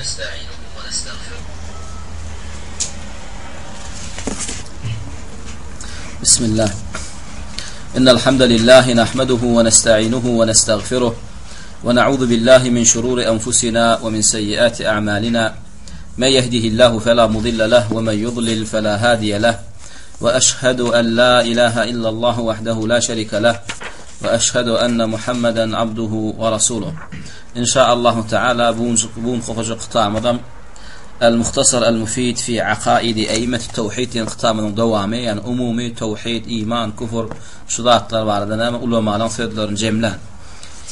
ونستعينه ونستغفره بسم الله إن الحمد لله نحمده ونستعينه ونستغفره ونعوذ بالله من شرور أنفسنا ومن سيئات أعمالنا من يهده الله فلا مضل له ومن يضلل فلا هادي له وأشهد أن لا إله إلا الله وحده لا شريك له وأشهد أن محمدا عبده ورسوله Inşaallahu Teala bu bu gün kitabymyzam El Muhtasar El Mufid fi Akaidi Eimmet Tawhid diýen kitabymyzyň dowamy, ýagny umumy tawhid, iman, kufur şu zatlar barada näme ulamalaryň sözlerini jemlän.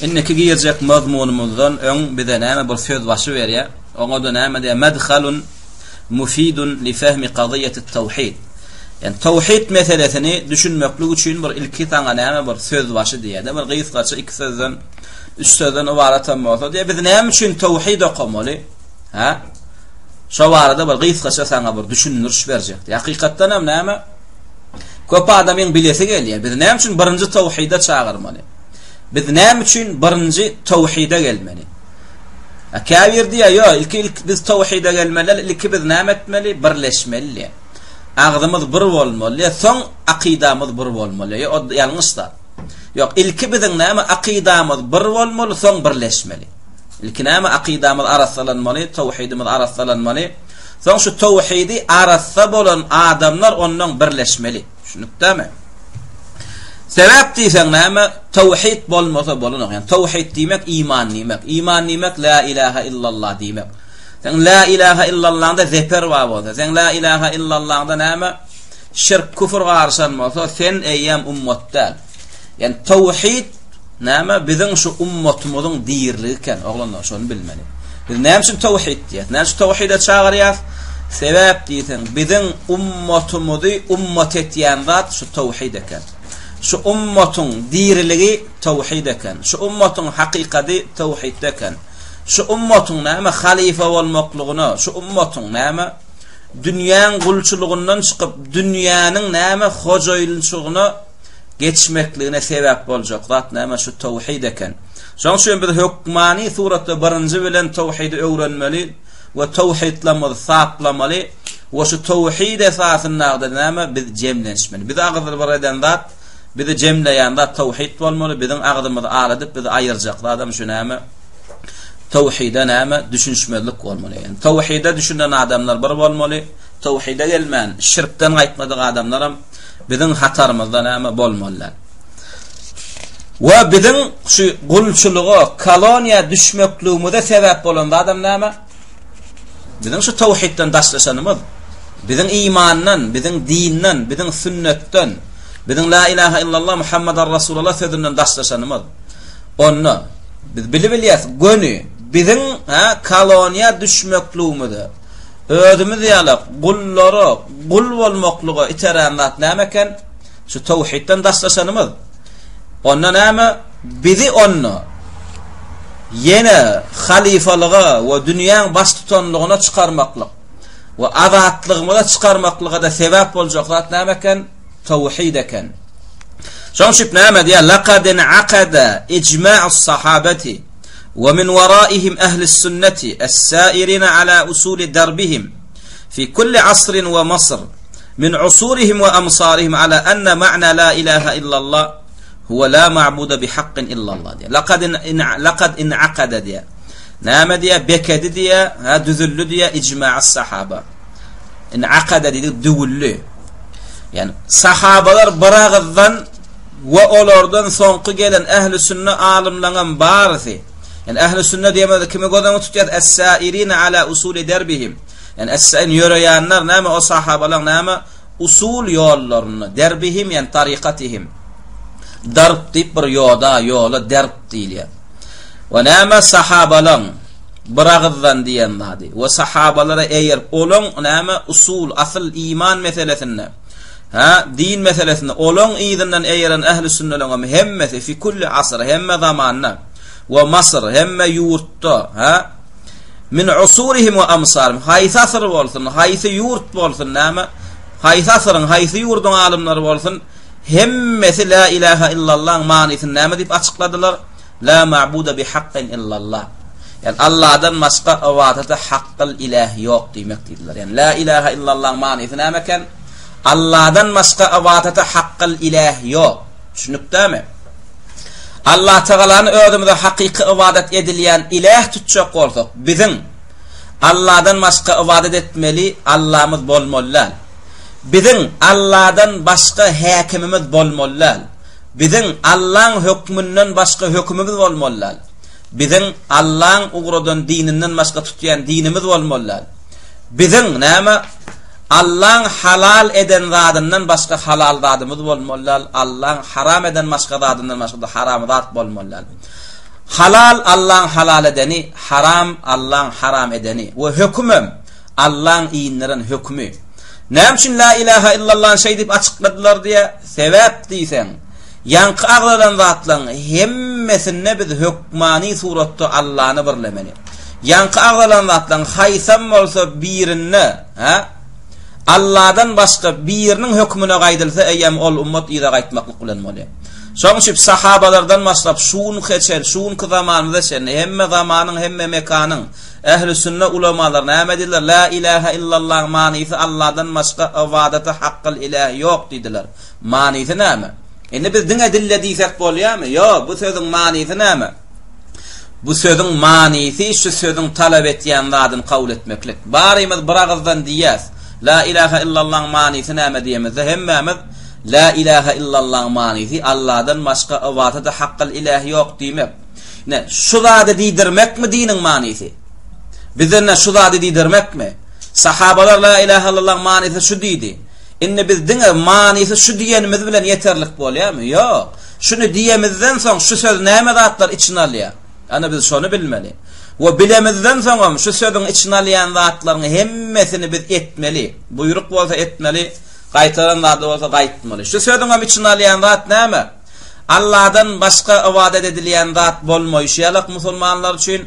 Indiki girjek mazmunymyzdan öň bize näme bir söz başy berýär. Oňa da näme diýär? Madhalun mufidun li fehmi qadiyyati tawhid. Ýagny tawhid meselesini düşünmeklik üçin bir ilki saňa näme bir söz başy diýär-de, bir gysgaça iki sözden Üç sözden ybaratam bolsa diýýär, biz näme üçin tawhid okamaly? Hä? Şo barada bir gysgaça saňa bir düşündiriş berjek. Hakykatdan hem näme? Köp adamyň bilesi gelýär. Biz näme üçin birinji tawhide çagyrmaly? Biz näme üçin birinji tawhide gelmeli? A käbir diýýär, ýok, ilki ilk biz tawhide gelmeli, ilki biz näme etmeli? Birleşmeli diýýär. Agzymyz bir bolmaly, soň akydamyz bir bolmaly. Ýok, o ýalňyş zat. Ýok, ilki biziň näme akydamyz bir bolmaly, soň birleşmeli. Ilki näme akydamyz arassalanmaly, tawhidimiz arassalanmaly. Soň şu tawhidi arassa bolan adamlar ondan birleşmeli. Düşündikdämi? Sebäp diýseň näme? Tawhid bolmasa bolanok. Ýani tawhid diýmek iman diýmek. Iman diýmek la ilaha illallah diýmek. Sen la ilaha illallahda zeper bar bolsa, sen la ilaha illallahda näme? Şirk küfür garyşan bolsa sen eýýäm ummat däl. Ýani tawhid näme biziň şu ummatymyzyň dirligi eken oglanlar şony bilmeli. Biz näme üçin tawhid diýýäs? Näme üçin tawhide çagyrýas? Sebäp diýseň biziň ummatymyzy ummat etýän zat şu tawhid eken. Şu ummatyň diriligi tawhid eken. Şu ummatyň hakykady tawhidde eken. Şu ummatyň näme halyfa bolmaklygyna, şu ummatyň näme dünýäň gulçulygyndan çykyp, dünýäniň näme hojaýynçylygyna geçmekligine sebäp boljak zat näme şu tawhid eken. Şonuň üçin biz hökmany suratda birinji bilen tawhidi öwrenmeli we tawhidlamyzy saplamaly we şu tawhid esasynda näme biz jemlenişmeli. Bizi agyz bir eden zat, bizi jemleýän zat tawhid bolmaly, biziň agzymyzy aladyp bizi aýyrjak zadam şu näme? Tawhide näme? Düşünişmezlik bolmaly. Ýagny tawhide düşünen adamlar bir bolmaly, tawhide gelmän, şirkden gaýtmadyk adamlaram biziň hatarymyzda näme bolmalylar. We biziň şu gulçulyga, koloniýa düşmekligimize sebäp bolan zadam näme? Biziň şu tawhidden daşlaşanymyz, biziň imandan, biziň dinden, biziň sünnetden, biziň la ilaha illallah Muhammadar Rasulullah sözünden daşlaşanymyz. Onda biz bilibilýäs, göni biziň hä koloniýa düşmekligimize, özümiz ýaly gullara gul bolmaklyga iterän zat näme eken? Şu tawhidden daşlaşanymyz. Onda näme? Bizi onda ýene halyfalyga we dünýäň baştutanlygyna çykarmaklyk we azatlygymyza çykarmaklyga-da sebäp boljak zat näme eken? Tawhid eken. Şoň üçin näme diýýär? Laqad inaqada ijma'us sahabati we min waraihim ahlis sunnati as-sairin ala usuli darbihim fi kulli asrin we masr min usurihim we amsarihim ala anna ma'na la ilaha illallah huwa la ma'buda bihaqqin illallah diýýär. Laqad in laqad inaqada diýýär. Näme diýýär? Bekedi diýýär, ha düzüldi diýýär ijma'us sahaba. Inaqada diýdik düwüldi. Ýani sahabalar bir agyzdan we olardan soňky gelen ähli sünne alymlaryň barysy. Ýani ähli sünne diýemezde kimi göz öňünde tutýar? Es-sairin ala usuli derbihim. Ýani es-sain ýöreýänler näme o sahabalaryň näme usul ýollarynda derbihim ýani tarikatihim. Darb diýip bir ýoda, ýola derb diýilýär. We näme sahabalaryň bir agyzdan diýen zady we sahabalara eýerip, olaň näme usul, asyl iman meselesinde, hä, din meselesinde olaň yzyndan eýeren ähli sünneleriň hem hemmesi fi kulli asr, hemme zamanda we masr, hemme ýurtda, hä, min usurihim we amsarihim, haýsy asyr bolsun, haýsy ýurt bolsun, näme, haýsy asyryň, haýsy ýurduň alymlary bolsun, hemmesi la ilaha illallahyň manysyny näme diýip açykladylar? La ma'buda bi haqqin illallah. Ýagny Allahdan başga ybadata hakkyl iläh ýok diýmek diýdiler. Ýagny la ilaha illallahyň manysy näme eken? Allahdan başga ybadata hakkyl iläh ýok. Düşünikdämi? Allah Tagalany özümize hakyky ybadat edilýän iläh tutjak bolsak, biziň Allahdan başga ybadat etmeli Allamyz bolmaly däl. Biziň Allahdan başga häkimimiz bolmaly däl. Biziň Allaň hökmünden başga hökümimiz bolmaly däl. Biziň Allaň ugradan dininden başga tutýan dinimiz bolmaly däl. Biziň, näme, Allaň halal eden zadyndan başga halal zadymyz bolmaly däl, Allaň haram eden başga zadyndan başga-da haram zat bolmaly däl. Halal Allaň halal edeni, haram Allaň haram edeni we hökümem Allaň indiren hökümi. Näme üçin La ilaha illallany şeý diýip açykladylar diýä? Sebäp diýseň, ýaňky agzalan zatlaryň hemmesinde biz hökmany suratda Allany birlemeli. Ýaňky agzalan zatlaryň haýsam bolsa birinde, hä, Alladan başga biriniň hökmüne gaýdylsa, eýýäm ol ummat yza gaýtmaklyk bilen bolýar. Şonuň üçin sahabalardan başlap şu günki çenli, şu günki zamanymyza çenli hemme zamanyň, hemme mekanyň ähli sünne ulamalary näme diýdiler? La ilaha illallahyň manysy Alladan başga ybadata hakkyl iläh ýok diýdiler. Manysy näme? Indi biz diňe dille diýsek bolýarmy? Ýok, bu sözüň manysy näme? Bu sözüň manysy şu sözüň talap etýän zadyny kabul etmeklik. Barymyz bir agyzdan diýýäs. La ilaha illallahyň manysy näme diýemizde hemmämiz La ilaha illallahyň manysy Allahdan başga ybadata hakkyl iläh ýok diýmek. Ine, şu zady diýdirmekmi diniň manysy? Bizden ine şu zady diýdirmekmi? Sahabalar La ilaha illallahyň manysy şu diýdi. Indi biz diňe manysy şu diýenimiz bilen ýeterlik bolýarmy? Ýok. Şuny diýemizden soň şu söz näme zatlar içine alýar? Ana biz şony bilmeli. We bilemizden soňam şu sözüň içine alýan zatlaryň hemmesini biz etmeli. Buýruk bolsa etmeli, gaýtaran zady bolsa gaýtmaly. Şu sözüňem içine alýan zat näme? Allahdan başga ybadat edilýän zat bolmaýşy ýalak musulmanlar üçin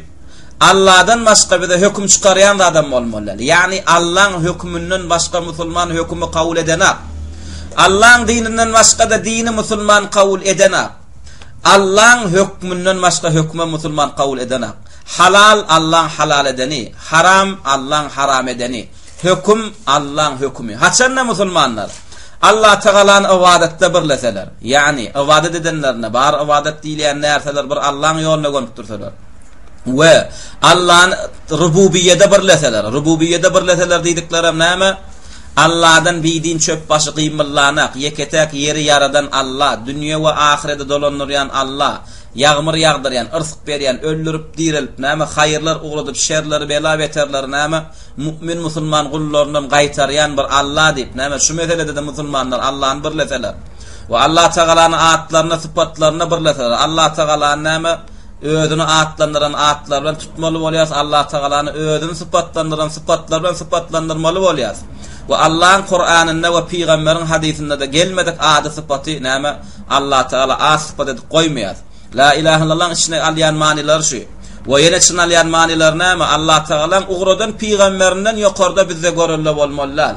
Allahdan başga bize höküm çykarýan zadam bolmaly däl. Ýagny Allaň höküminden başga musulman hökümi kabul edenak. Allaň dininden başga-da dini musulman kabul edenak. Allaň hökmünden başga höküme musulman kabul edenak. Halal Allaň halal edeni, haram Allaň haram edeni. Höküm Allaň hökümi. Haçanda musulmanlar Allah Tagalany ybadatda birleseler, ýagny ybadat edenlerinde bar ybadat diýilýän närseler bir Allaň ýoluna gönükdirseler we Allany rububiýede birleseler, rububiýede birleseler diýdiklerem näme? Alladan bidin çöp başy gymyllanak, ýeke-täk ýeri ýaradan Alla, dünýe we ahyredi dolandyrýan Alla, ýagmyr ýagdyrýan, yrsk berýän, öldürip direlip näme, haýyrlar ugradyp şerleri bela-beterleri näme, Mu'min musulman gullaryndan gaýtarýan bir Alla diýip, näme şu meselede-de musulmanlar Allany birleseler we Allah Tagalany atlaryna, sypatlaryna birleseler, Allah Tagalany näme özüni atlandyran atlar bilen tutmaly bolýarys, Allah Tagalany özüni sypatlandyran sypatlar bilen sypatlandyrmaly bolýarys. We Allahyň Kuranynda we pygamberiň hadysynda-da gelmedik ady sypaty näme Allah Tagala at sypat edip goýmaýar. La ilahe illallahyň içine alýan manylary şu. We ýene içine alýan manylary näme? Allah Tagalaň ugradan pygamberinden ýokarda bizde görelde bolmaly däl.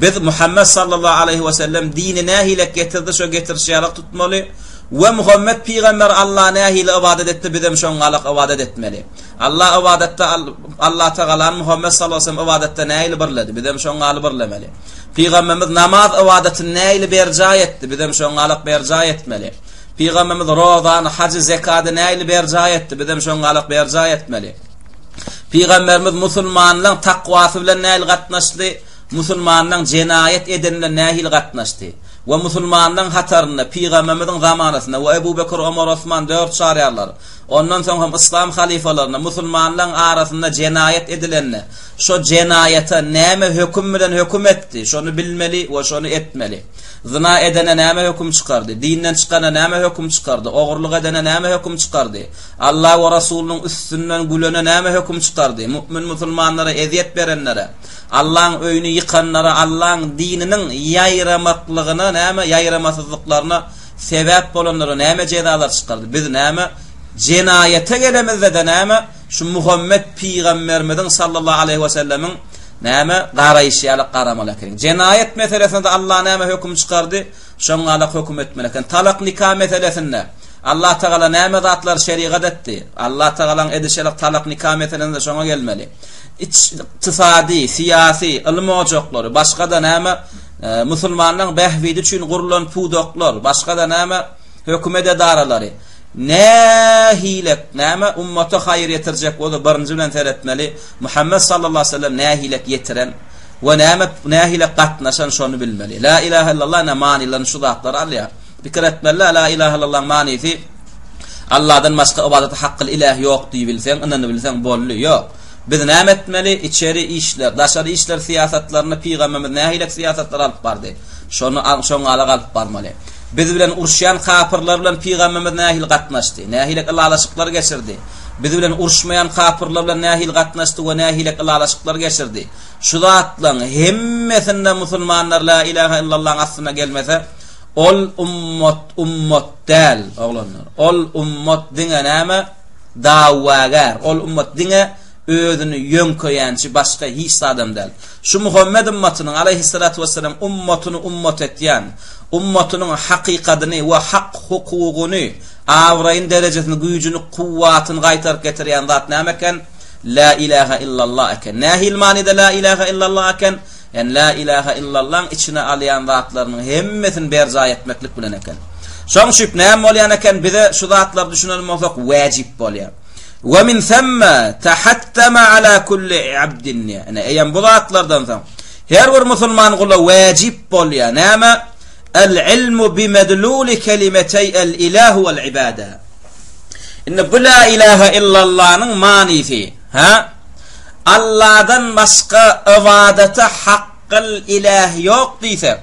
Biz Muhammet sallallahu aleýhi we sellem dini nähilek getirdi şo getirişi ýalak tutmaly we Muhammet pygamber Allaha nähili ybadat etdi bizem şoňňalak ybadat etmeli. Allah ybadatda Allah Tagalany Muhammet sallallahu aleýhi we sellem ybadatda nähili birledi bizem şoňňaly birlemeli. Pygamberimiz namaz ybadatyny nähili berjaý etdi bizem şoňňalak berjaý etmeli. Pygamberimiz rozany, hajy, zekady nähili berjaý etdi, bizem şoňňalak berjaý etmeli. Pygamberimiz musulmanlaň takwasy bilen nähili gatnaşdy, musulmanlaň jenaýat edeni bilen nähili gatnaşdy we musulmanlaň hatarynda pygamberimiziň zamanasynda we Ebu Bekir, Omar, Osman dört çaryýarlar, ondan soň hem yslam halyfalarynda musulmanlaň arasynda jenaýat edilende şo jenaýata näme höküm bilen höküm etdi, şony bilmeli we şony etmeli. Zyna edene näme höküm çykardy? Dinden çykana näme höküm çykardy? Ogurlyk edene näme höküm çykardy? Allah we Rasulynyň üstünden gülene näme höküm çykardy? Mu'min musulmanlara ezýet berenlere, Allaň öýüni ýykanlara, Allaň dininiň ýaýramaklygyna näme ýaýramasyzlyklaryna sebäp bolanlara näme jezalar çykardy? Biz näme jenaýata gelemizde-de näme şu Muhammet pygamberimiziň sallallahu aleýhi we sellemiň Näme garaýşy ýaly garamaly ekeniň. Jenaýat meselesinde Allah näme höküm çykardy, şoňňalak höküm etmeli eken. Talak nika meselesinde. Allah Tagala näme zatlary şerigat etdi? Allah Tagalaň edişelik talak nika meselesinde şoňa gelmeli. Iç ykdysady, syýasy, ylym ojaklary, başga-da näme e, musulmanlaryň bähbidi üçin gurlan pudaklar, başga-da näme hökümet edaralary nähilek näme ummata haýyr ýetirjek bolsa birinji bilen seretmeli. Muhammet sallallahu aleyhi ve sellem nähilek ýetiren we näme nähilek gatnaşan şony bilmeli. La ilahe illallah ne manylaryny şu zatlary alýar. Pikir etmeli la ilahe illallah manysy Allahdan başga ybadata hakly iläh ýok diýibilseň, ynanybilseň boldy. Ýok. Biz näme etmeli? Içeri işler, daşary işler syýasatlarynda pygamberimiz nähilek syýasatlar alyp bardy? Şony şoňalak alyp barmaly. Biz bilen uruşýan kapyrlar bilen pygamberimiz nähili gatnaşdy? Nähilek ylalaşyklar geçirdi? Biz bilen uruşmaýan kapyrlar bilen nähili gatnaşdy we nähilek ylalaşyklar geçirdi? Şu zatlaryň hemmesinde musulmanlar la ilaha illallahyň astyna gelmese, ol ummat ummat däl, oglanlar. Ol ummat diňe näme? Dawagär. Ol ummat diňe özüni ýöňkeýänçi başga hiç zadam däl. Şu Muhammed ummatynyň aleýhissalatu wessalam ummatyny ummat etýän, ummatynyň hakykadyny we hak hukugyny, abraýyny, derejesini, güýjüni, kuwwatyny gaýtaryp getirýän zat näme eken? La ilaha illallah eken. Nähili manyda la ilaha illallah eken? Ýani la ilaha illallaň içine alýan zatlarynyň hemmesini berjaý etmeklik bilen eken. Şoň üçin näme bolýan eken bize şu zatlary düşünen bolsak wajyp bolýar. We min thumma tahattama ala kulli abdin. Ýani eýem bu zatlardan soň her bir musulman gula wajyp bolýar. Näme? El ilmu bi medluli kelimetey el ilahu vel ibada. Indi bu la ilaha illallanyň manysy, ha? Alladan başga ybadata hakgyl iläh ýok diýsek,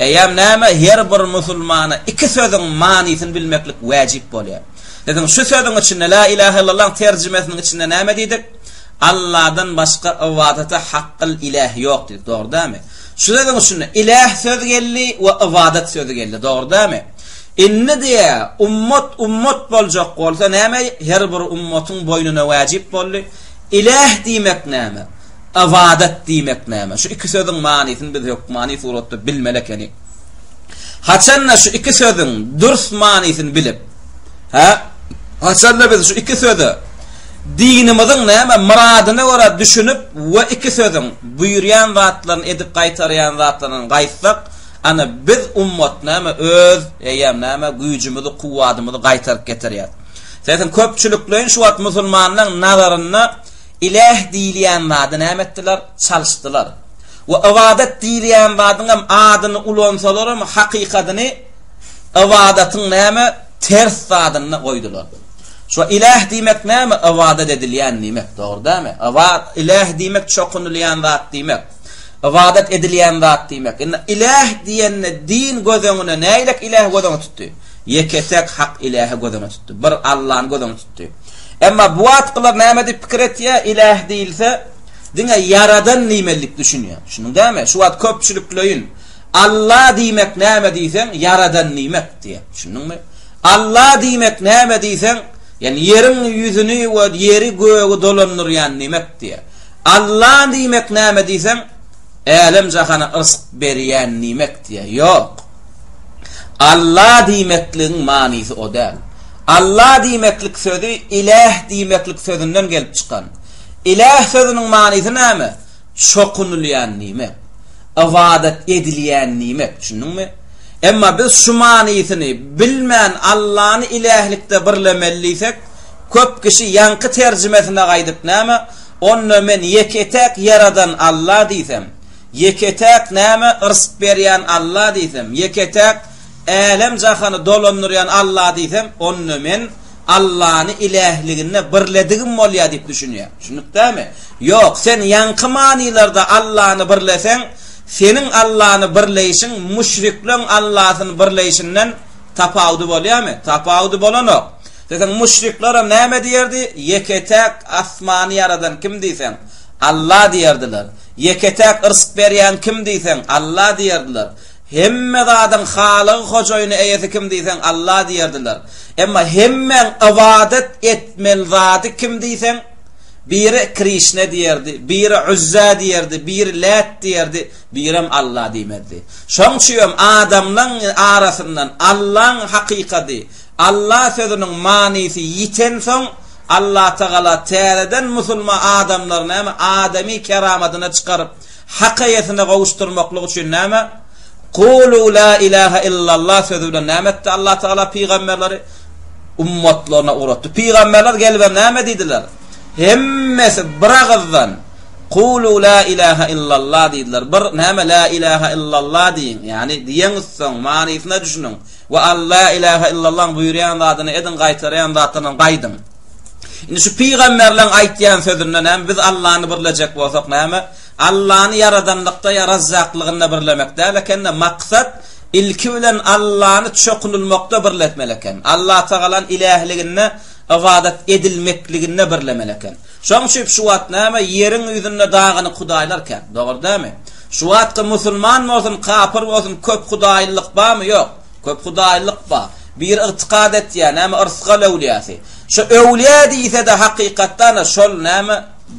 eýýäm näme her bir musulmana iki sözüň manysyny bilmeklik wäjip bolýar. Biziň şu sözüň içinde la ilahe illallahyň terjimesiniň içinde näme diýdik? Alladan başga ybadata hakgyl iläh ýok diýdik, dogry dälmi? Şu sözüň içinde iläh sözi geldi we ybadat sözi geldi, dogry dälmi? Indi diýýär, ummat ummat boljak bolsa näme her bir ummatyň boýnuna wäjip boldy? Iläh diýmek näme? Ybadat diýmek näme? Şu iki sözüň manysyny biz hökmany suratda bilmeli ekenik. Haçanda şu iki sözüň dürs manysyny bilip, hä? Haçanda biz şu iki söze dinimiziň näme myradyna görä düşünip we iki sözüň buýurýan zatlaryny edip gaýtarýan zatlaryny gaýtsak, Ana, biz ummat näme öz, eýýäm näme, güýjümizi, kuwwadymyzy gaýtaryp getirýäs. Sesiň köpçülikleýin şu wagt musulmanlaryň nazarynda iläh diýilýän zady näme etdiler? Çalyşdylar. We ybadat diýilýän zadyň hem adyny ulansalar hem hakykadyny ybadatyň näme ters zadynda goýdular. Şu iläh diýmek näme? Ybadat edilýän diýmek, dogry dälmi? Ybat, iläh diýmek çokunylýan zat diýmek. Ybadat edilýän zat diýmek. Indi iläh diýende din göz öňüne nägilek ilähi göz öňüne tutdy? Ýeke-täk hak ilähi göz öňüne tutdy. Bir Allany göz öňüne tutdy. Emma bu wagtkylar näme diýip pikir etýär? Iläh diýilse, diňe ýaradan diýmeli diýip düşünýär. Düşündiň dämi? Şu wagt köpçülikleýin Alla diýmek näme diýseň, ýaradan diýmek diýýär. Düşündiňmi? Alla diýmek näme diýseň, ýagny ýeriň ýüzüni we ýeri gögi dolandyrýan diýmek diýýär. Alla diýmek näme diýseň, älem-jahana yrsk berýän diýmek diýýär. Ýok. Alla diýmekligiň manysy o däl. Alla diýmeklik sözi iläh diýmeklik sözünden gelip çykan. Iläh sözüniň manysy näme? Çokunylýan diýmek. Ybadat edilýän diýmek. Düşündiňmi? Emma biz şu manysyny bilmän Allany ilählikde birlemeli diýsek, köp kişi ýaňky terjimesine gaýdyp näme, Onda men ýeke-täk ýaradan Alla diýsem, ýeke-täk näme yrsk berýän Alla diýsem, ýeke-täk älem-jahany dolandyrýan Alla diýsem, onda men Allany ilähliginde birledigim bolýar diýip düşünýär. Düşündik dämi? Ýok, sen ýaňky manylarda Allany birleseň, seniň Allany birleýşiň müşrikleň Allasyny birleýşinden tapawudy bolýarmy? Tapawudy bolanok. Diýseň, müşriklerem näme diýerdi? Ýeke-täk asmany ýaradan kim diýseň, Alla diýerdiler. Ýeke-täk yrsk berýän kim diýseň, Alla diýerdiler. Hemme zadyň halygy, hojaýyny, eýesi kim diýseň, Alla diýerdiler. Emma hemmäň ybadat etmeli zady kim diýseň, biri Krişne diýerdi, biri Uzza diýerdi, biri Lät diýerdi, birem Alla diýmezdi. Şoň üçinem adamlaň arasyndan Allaň hakykady. Alla sözüniň manysy ýitensoň, Allatagala täzeden musulma adamlary näme adamy keramadyna çykaryp, hak eýesine gowuşdyrmaklyk üçin näme Kulu la ilaha illallah sözi bilen näme etdi Allatagala pygamberleri ummatlaryna ugratdy. Pygamberler gelibem näme diýdiler? Hemmesi bir agyzdan Kulu la ilaha illallah diýdiler. Bir näme la ilaha illallah diýiň, ýagny diýeň soň manysyna düşüniň. We Alla ilaha illallaň buýurýan zadyny ediň, gaýtarýan zatlaryndan gaýdyň. Indi şu pygamberleň aýtýan sözünde näme biz Allany birlejek bolsak näme? Allany ýaradanlykda ýa razzaklygynda birlemek däl ekende maksat ilki bilen Allany çokunylmakda birletmeli eken. Allatagalan ilähliginde ybadat edilmekliginde birlemeli eken. Şoň üçin şu wagt näme ýeriň ýüzünde dagynyk hudaýlar kän. Dogry dälmi? Şu wagtky musulman bolsun, kapyr bolsun köp hudaýlylyk barmy? Ýok. Köp hudaýlylyk bar. Biri ygtykat etýär, näme yrsgal öwlüýäsi. Şo öwlüýä diýse-de hakykatdan-da şol näme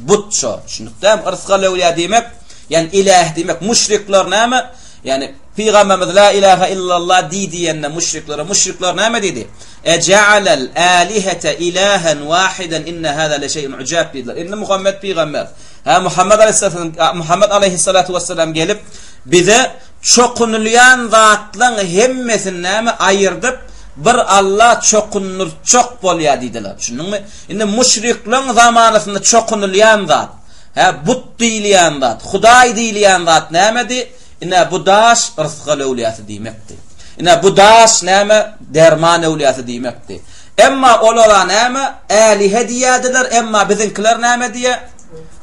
but şo. Düşündik dälmi? Yrsgal öwlüýä diýmek, ýagny iläh diýmek. Müşrikler näme? Ýagny Pygamberimiz la ilaha illallah diý diýende müşriklere, müşrikler näme diýdi? Ejealel alihete ilahen wahiden inne hada le şey'un ucab diýdiler. Indi Muhammet pygamber Hä, Muhammet aleyhisselam, Muhammet aleyhissalatu vesselam gelip, bize çokunylýan zatlaň hemmesini näme aýyrdyp, bir Alla çokundyrtjak bolýar diýdiler. Düşündiňmi? Indi müşriklaň zamanasynda çokunylýan zat, hä, but diýilýän zat, Hudaý diýilýän zat nämedi? Ine bu daş yrsgal öwlüýasy diýmekdi. Ine bu daş näme? Derman öwlüýasy diýmekdi. Emma olara näme? Älihe diýýärdiler, emma biziňkiler näme diýýär?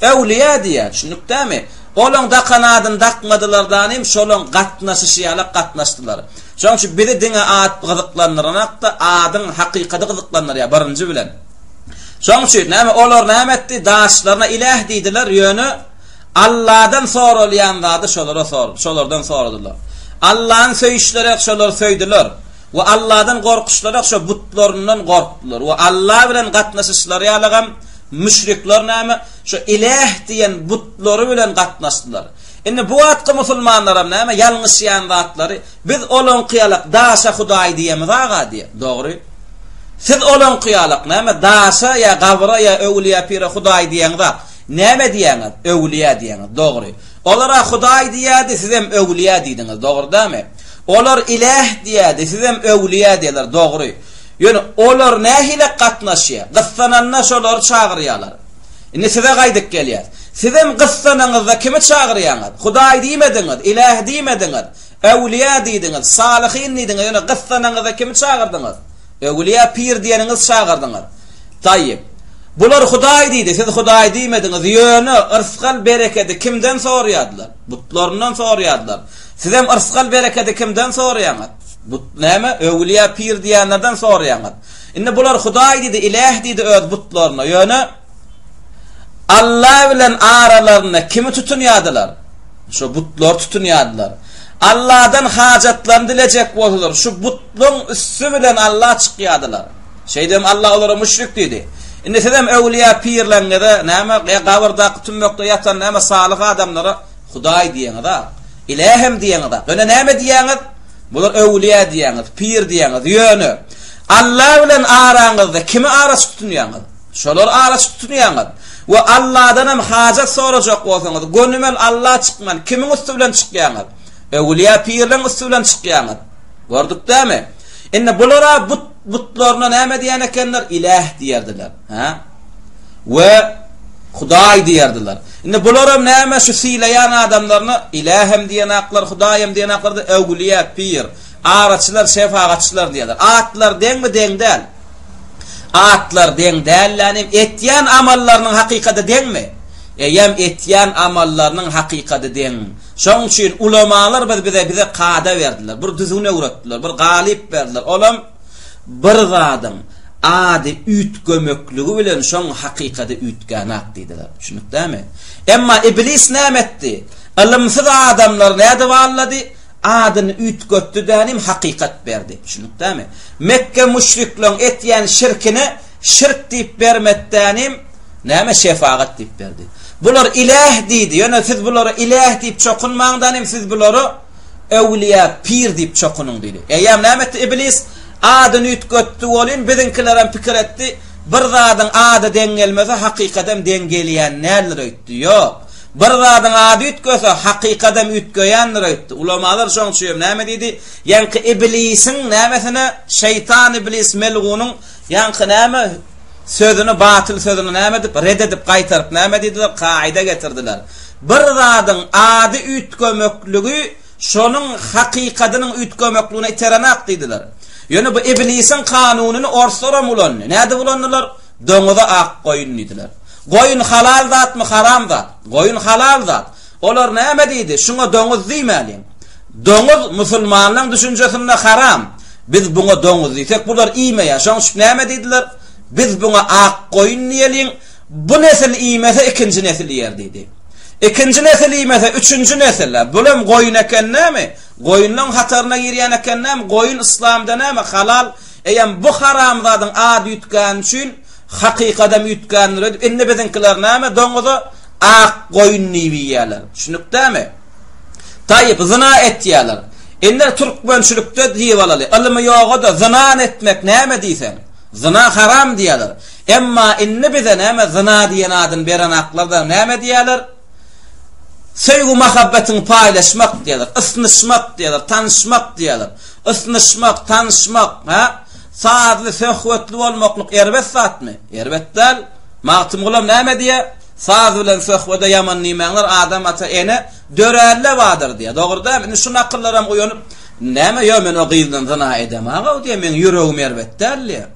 Öwlüýä diýýär. Düşündik dämi? Olaň dakan adyny dakmadylar danym, şolaň gatnaşyşy ýalak gatnaşdylar. Şonuň üçin bizi diňe at gyzyklandyranakda, adyň hakykady gyzyklandyrýar birinji bilen. Şonuň üçin näme olar näme etdi? Daşlaryna iläh diýdiler, ýöne Alladan soralýan zady şolara sor, şolardan soradylar. Allany söýüşleri şolar söýdüler. We Alladan gorkuşlary şo butlaryndan gorkdular. We Alla bilen gatnaşyşlary ýalagam müşrikler näme şo iläh diýen butlary bilen gatnaşdylar. Indi bu wagtky musulmanlaram näme ýalňyşýan zatlary biz olaňky ýalak daşa hudaý diýemiz aga diýe. Dogry. Siz olaňky ýalak näme daşa ýa gabra ýa öwlüýä pire hudaý diýeňzak. Näme diýýäňiz? Öwlüýä diýýäňiz. Dogry. Olara hudaý diýýärdi, sizem öwlüýä diýdiňiz. Dogry dälmi? Olar iläh diýýärdi, sizem öwlüýä diýýärler. Dogry. Ýöne olar nähili gatnaşýar? Gyssananda şolary çagyrýarlar. Indi size gaýdyp gelýäs. Sizem gyssanaňyzda kimi çagyrýaňyz? Hudaý diýmediňiz, iläh diýmediňiz, öwlüýä diýdiňiz, salyhyn diýdiňiz, ýöne gyssanaňyzda kimi çagyrdyňyz? Öwlüýä pir diýeniňiz çagyrdyňyz. Taýyp. Bular Hudaý diýdi, siz Hudaý diýmediňiz, ýöne yrsgal-berekedi kimden soraýardylar? Butlaryndan soraýardylar. Sizem yrsgal-berekedi kimden soraýaňyz? But näme? Öwlüýä pir diýenlerden soraýaňyz. Indi bular Hudaý diýdi, iläh diýdi öz butlaryna, ýöne Alla bilen aralarynda kimi tutunýardylar? Şo butlary tutunýardylar. Alladan hajatlaryny dilejek bolsalar, şu butlaryň üsti bilen Alla çykýardylar. Şeýdibem Alla olara müşrik diýdi. Indi sizem öwlüýä pirleriňize, näme, ýa gabyrdaky tümmekde ýatan näme salyh adamlara Hudaý diýeňiz-a. Ilähem diýeňiz-a. Ýöne näme diýýäňiz? Bular öwlüýä diýýäňiz, pir diýýäňiz. Ýöne Alla bilen araňyzda kimi araçy tutunýaňyz? Şolary araçy tutunýaňyz. We Alladanam hajat sorajak bolsaňyz, gönümel Alla çykman, kimiň üsti bilen çykýaňyz? Öwlüýä pirleň üsti bilen çykýaňyz. Gördük dämi? Indi bulara but butlaryna näme diýen ekenler? Iläh diýerdiler. Hä? We Hudaý diýerdiler. Indi bularam näme şu sylaýan adamlaryna ilähem diýenaklar, Hudaýam diýenaklar-da öwlüýä, pir, araçylar, şefagatçylar diýerler. Atlar deňmi, deň däl? Atlar deň dällänim, etýän amallarynyň hakykady deňmi? Eýýäm etýän amallarynyň hakykady deň. Şoň üçin ulamalar biz bize bize kada berdiler, bir düzgün öwretdiler, bir galyp berdiler. Olam bir zadyň ady üýtgemekligi bilen şoň hakykady üýtgänak diýdiler. Düşündik dämi? Emma iblis näme etdi? Ylymsyz adamlary nädip aldady? Adyny üýtgetdi dänim hakykat berdi. Düşündik dämi? Mekge müşrikleň etýän şirkine şirk diýip bermedi dänim Näme şefagat diýip berdi. Bular iläh diýdi. Ýöne siz bulara iläh diýip çokunmaň-da, nim siz bulara öwlüýä, pir diýip çokunyň diýdi. Eýýäm näme etdi iblis? Adyny üýtgetdi welin, biziňkilerem pikir etdi, bir zadyň ady deň gelmese, hakykadam deň gelýän däldir öýtdi. Ýok. Bir zadyň ady üýtgese, hakykadam üýtgeýändir öýtdi. Ulamalar şoň üçin näme diýdi? Ýaňky iblisiň nämesine, şeýtan iblis melgunyň ýaňky näme sözüni, batyl sözüni näme edip, red edip gaýtaryp näme diýdiler? Kaida getirdiler. Bir zadyň ady üýtgemekligi şonuň hakykadynyň üýtgemekligine iterenak diýdiler. Ýöne bu iblisiň kanunyny orslaram ulandy. Nädip ulandylar? Doňuza ak goýun diýdiler. Goýun halal zatmy, haram zat? Goýun halal zat. Olar näme diýdi? Şuňa doňuz diýmäliň. Doňuz musulmanlaň düşünjesinde haram. Biz buňa doňuz diýsek, bular iýmeýär. Şoň üçin näme diýdiler? Biz buňa ak goýun diýeliň. Bu nesil iýmese, ikinji nesil iýer diýdi. Ikinji nesil iýmese, üçünji nesil. Bulam goýun eken näme? Goýunlaň hataryna girýän eken näme? Goýun yslamda näme? Halal. Eýem bu haram zadyň ady üýtgäni üçin hakykadam üýtgändir öýdüp, indi biziňkiler näme doňuza ak goýun diýip iýýärler. Düşünikdämi? Taýyp, zyna etýärler. Indi türkmençilikde diýip alaly, ylymy ýoga-da zynan etmek näme diýseň, zyna haram diýýärler. Emma indi bize näme zyna diýen adyny berenaklar-da näme diýýärler? Söýgi-mahabbetiňi paýlaşmak diýýärler, ysnyşmak diýýärler, tanyşmak diýýärler. Ysnyşmak, tanyşmak, hä? Sazly, söhbetli bolmaklyk erbet zatmy? Erbet däl. Magtymgulam näme diýýär? Saz bilen söhbede ýaman diýmäňler, Adam ata, ene dörände bardyr diýýär. Dogry dälmi? Indi şu nakyllaram uýanyp, näme, ýo, men o gyz bilen zyna edemag-ow diýýär, meň ýüregim erbet däl diýýär.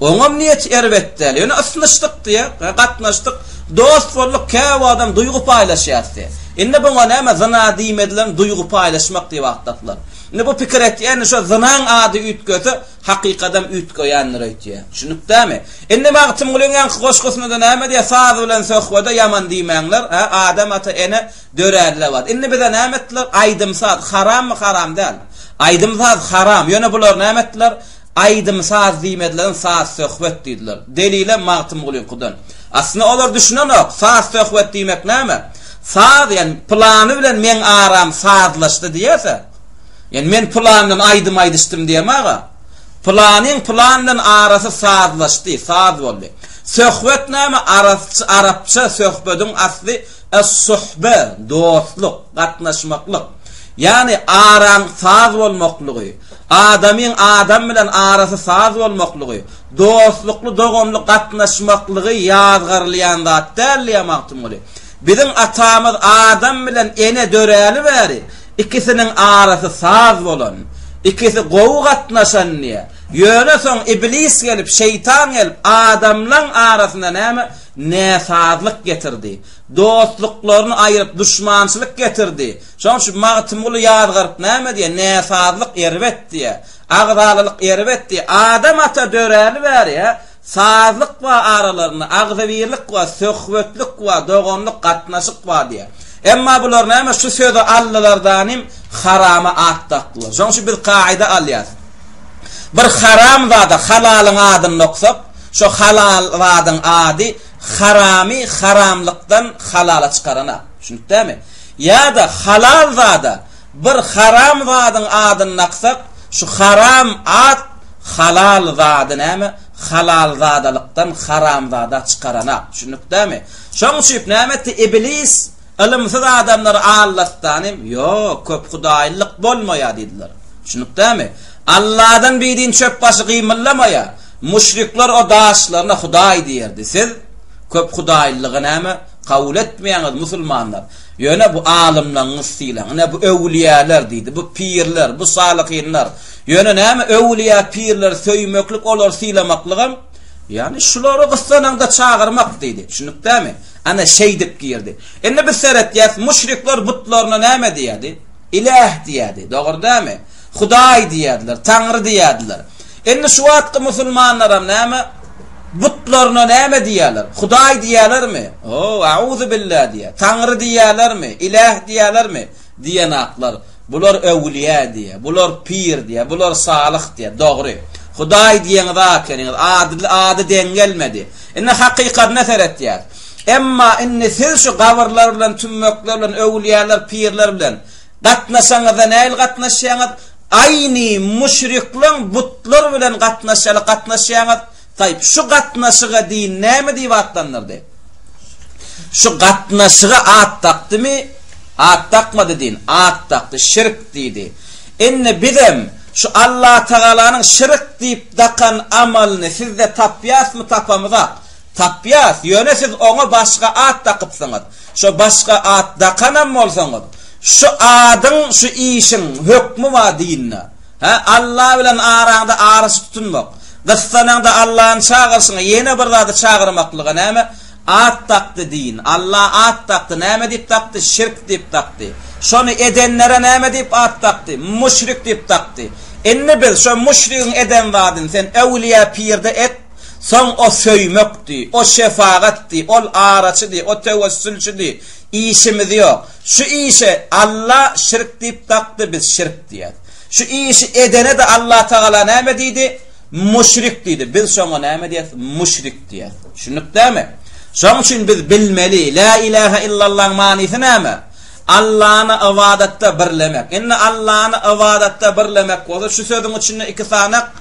Oňam niýeti erbet däl, ýöne ysnyşdyk diýýär, gatnaşdyk, dost bolduk, käwagtam duýgy paýlaşýarys diýýär. Indi buňa näme, zyna diýmediler, duýgy paýlaşmak diýip atladylar. Indi bu pikir etýär, indi şo zynaň ady üýtgese, hakykadam üýtgeýändir öýtýär. Düşünikdämi? Indi Magtymgulyň ýaňky goşgusynda-da näme diýýär, Saz bilen söhbede ýaman diýmäňler, hä, Adam ata, ene döränler bar. Indi bize näme etdiler? Aýdym-saz harammy, haram däl? Aýdym-saz haram, ýöne bular näme etdiler? Aýdym-saz diýmediler, saz-söhbet diýdiler. Delilem Magtymgulyňkydan. Aslynda olar düşünenok, saz-söhbet diýmek näme? Saz, ýagny pylany bilen meň aram sazlaşdy diýerse, ýagny men pylany bilen aýdym aýdyşdym diýemag-a. Pylanyň pylan bilen arasy sazlaşdy, saz boldy. Söhbet näme? Arapça söhbediň asly es-suhbe, dostluk, gatnaşmaklyk. Ýagny araň saz bolmaklygy, adamyň adam bilen arasy saz bolmaklygy, dostlukly, doganlyk gatnaşmaklygy ýazgarylýan zat däl diýýär Magtymguly. Biziň atamyz Adam bilen ene döräli bäri ikisiniň arasy saz bolan, ikisi gowy gatnaşan diýýär. Ýöne soň iblis gelip, şeýtan gelip adamlaň arasyna näme näsazlyk getirdi. Dostluklaryny aýyryp duşmançylyk getirdi. Şoň üçin Magtymguly ýazgaryp näme diýýär? Näsazlyk erbet diýýär. Agzalalyk erbet diýýär. Adam ata döräli bäri Sazlyk bar aralarynda, agzybirlik bar, söhbetlik bar, doganlyk gatnaşyk bar diýýär. Emma bular näme şu sözi aldylardanym harama at dakdylar. Şoň üçin biz kaida alýas. Bir haram zada halalyň adyny doksak, şo halal zadyň ady haramy haramlykdan halala çykarana. Düşündikdämi? Ýa-da halal zada Bir haram zadyň adyny daksak, şu haram at halal zady näme, halalzadalykdan haramzada çykaranak. Düşündikdämi? Şoň üçip näme etdi iblis ylymsyz adamlary aldatdanym, ýok, köphudaýlylyk bolmaýar diýdiler. Düşündikdämi? Alladan bidin çöp başy gymyldamaýar. Muşrikler o daşlaryna hudaý diýerdi. Siz köphudaýlylygy näme, kabul etmeýäňiz musulmanlar. Ýöne bu alymlaňňyz sylaň, ine bu öwülýäler diýdi, bu pirler, bu salyhynlar. Ýöne näme öwülýä pirleri söýmeklik, olary sylamaklygam, ýagny şulary gyssanaňda çagyrmak diýdi. Düşündikdämi? Ana şeýdip girdi. Indi biz seretýäs, müşrikler butlaryna näme diýýärdi? Iläh diýýärdi. Dogry dämi? Hudaý diýýärdiler, Taňry diýýärdiler. Indi şu wagtky musulmanlaram näme? Butlaryna näme diýýärler? Hudaý diýýärlermi? O, auzu billah diýýär. Taňry diýýärlermi? Iläh diýýärlermi? Diýenaklar. Bular öwülýä diýýär. Bular pir diýýär. Bular salyh diýýär. Dogry. Hudaý diýeňiz akeniňiz. Ady, ady deň gelmedi. Indi hakykatyna seretýäs. Emma indi siz şu gabyrlar bilen, tümmekler bilen, öwülýäler, pirler bilen gatnaşaňyzda nähili gatnaşýaňyz? Aýny müşrikleň butlar bilen gatnaşýaly gatnaşýaňyz, taýyp, şu gatnaşyga din näme diýip atlandyrdy? Şu gatnaşyga at dakdymy? At dakmady din, at dakdy, şirk diýdi. Indi bizem şu Allatagalanyň şirk diýip dakan amalyny sizde tapýasmy tapamyzak? Tapýas, ýöne siz oňa başga at dakypsyňyz. Şo başga at dakanam bolsaňyz, şu adyň, şu işiň hökmi bar dinde. Hä, Alla bilen araňda araçy tutunmak, gyssanaňda Allany çagyryşyňa ýene bir zady çagyrmaklyga näme, at dakdy din. Alla at dakdy, näme diýip dakdy? Şirk diýip dakdy. Şony edenlere näme diýip at dakdy? Müşrik diýip dakdy. Indi biz şo müşrigiň eden zadyny sen öwlüýä pirde et, Soň o söýmekdi, o şefagatdy, ol araçydy, o tewessülçidi, işimiz ýok. Şu işe Alla şirk diýip dakdy, biz şirk diýýäs. Şu işi edene-de Allatagala näme diýdi? Müşrik diýdi. Biz şoňa näme diýýäs? Müşrik diýýäs. Düşündik dämi? Şoň üçin biz bilmeli, Lä ilähe illallaň manysy näme? Allany ybadatda birlemek. Indi Allany ybadatda birlemek bolsa, şu sözüň içinde iki sanak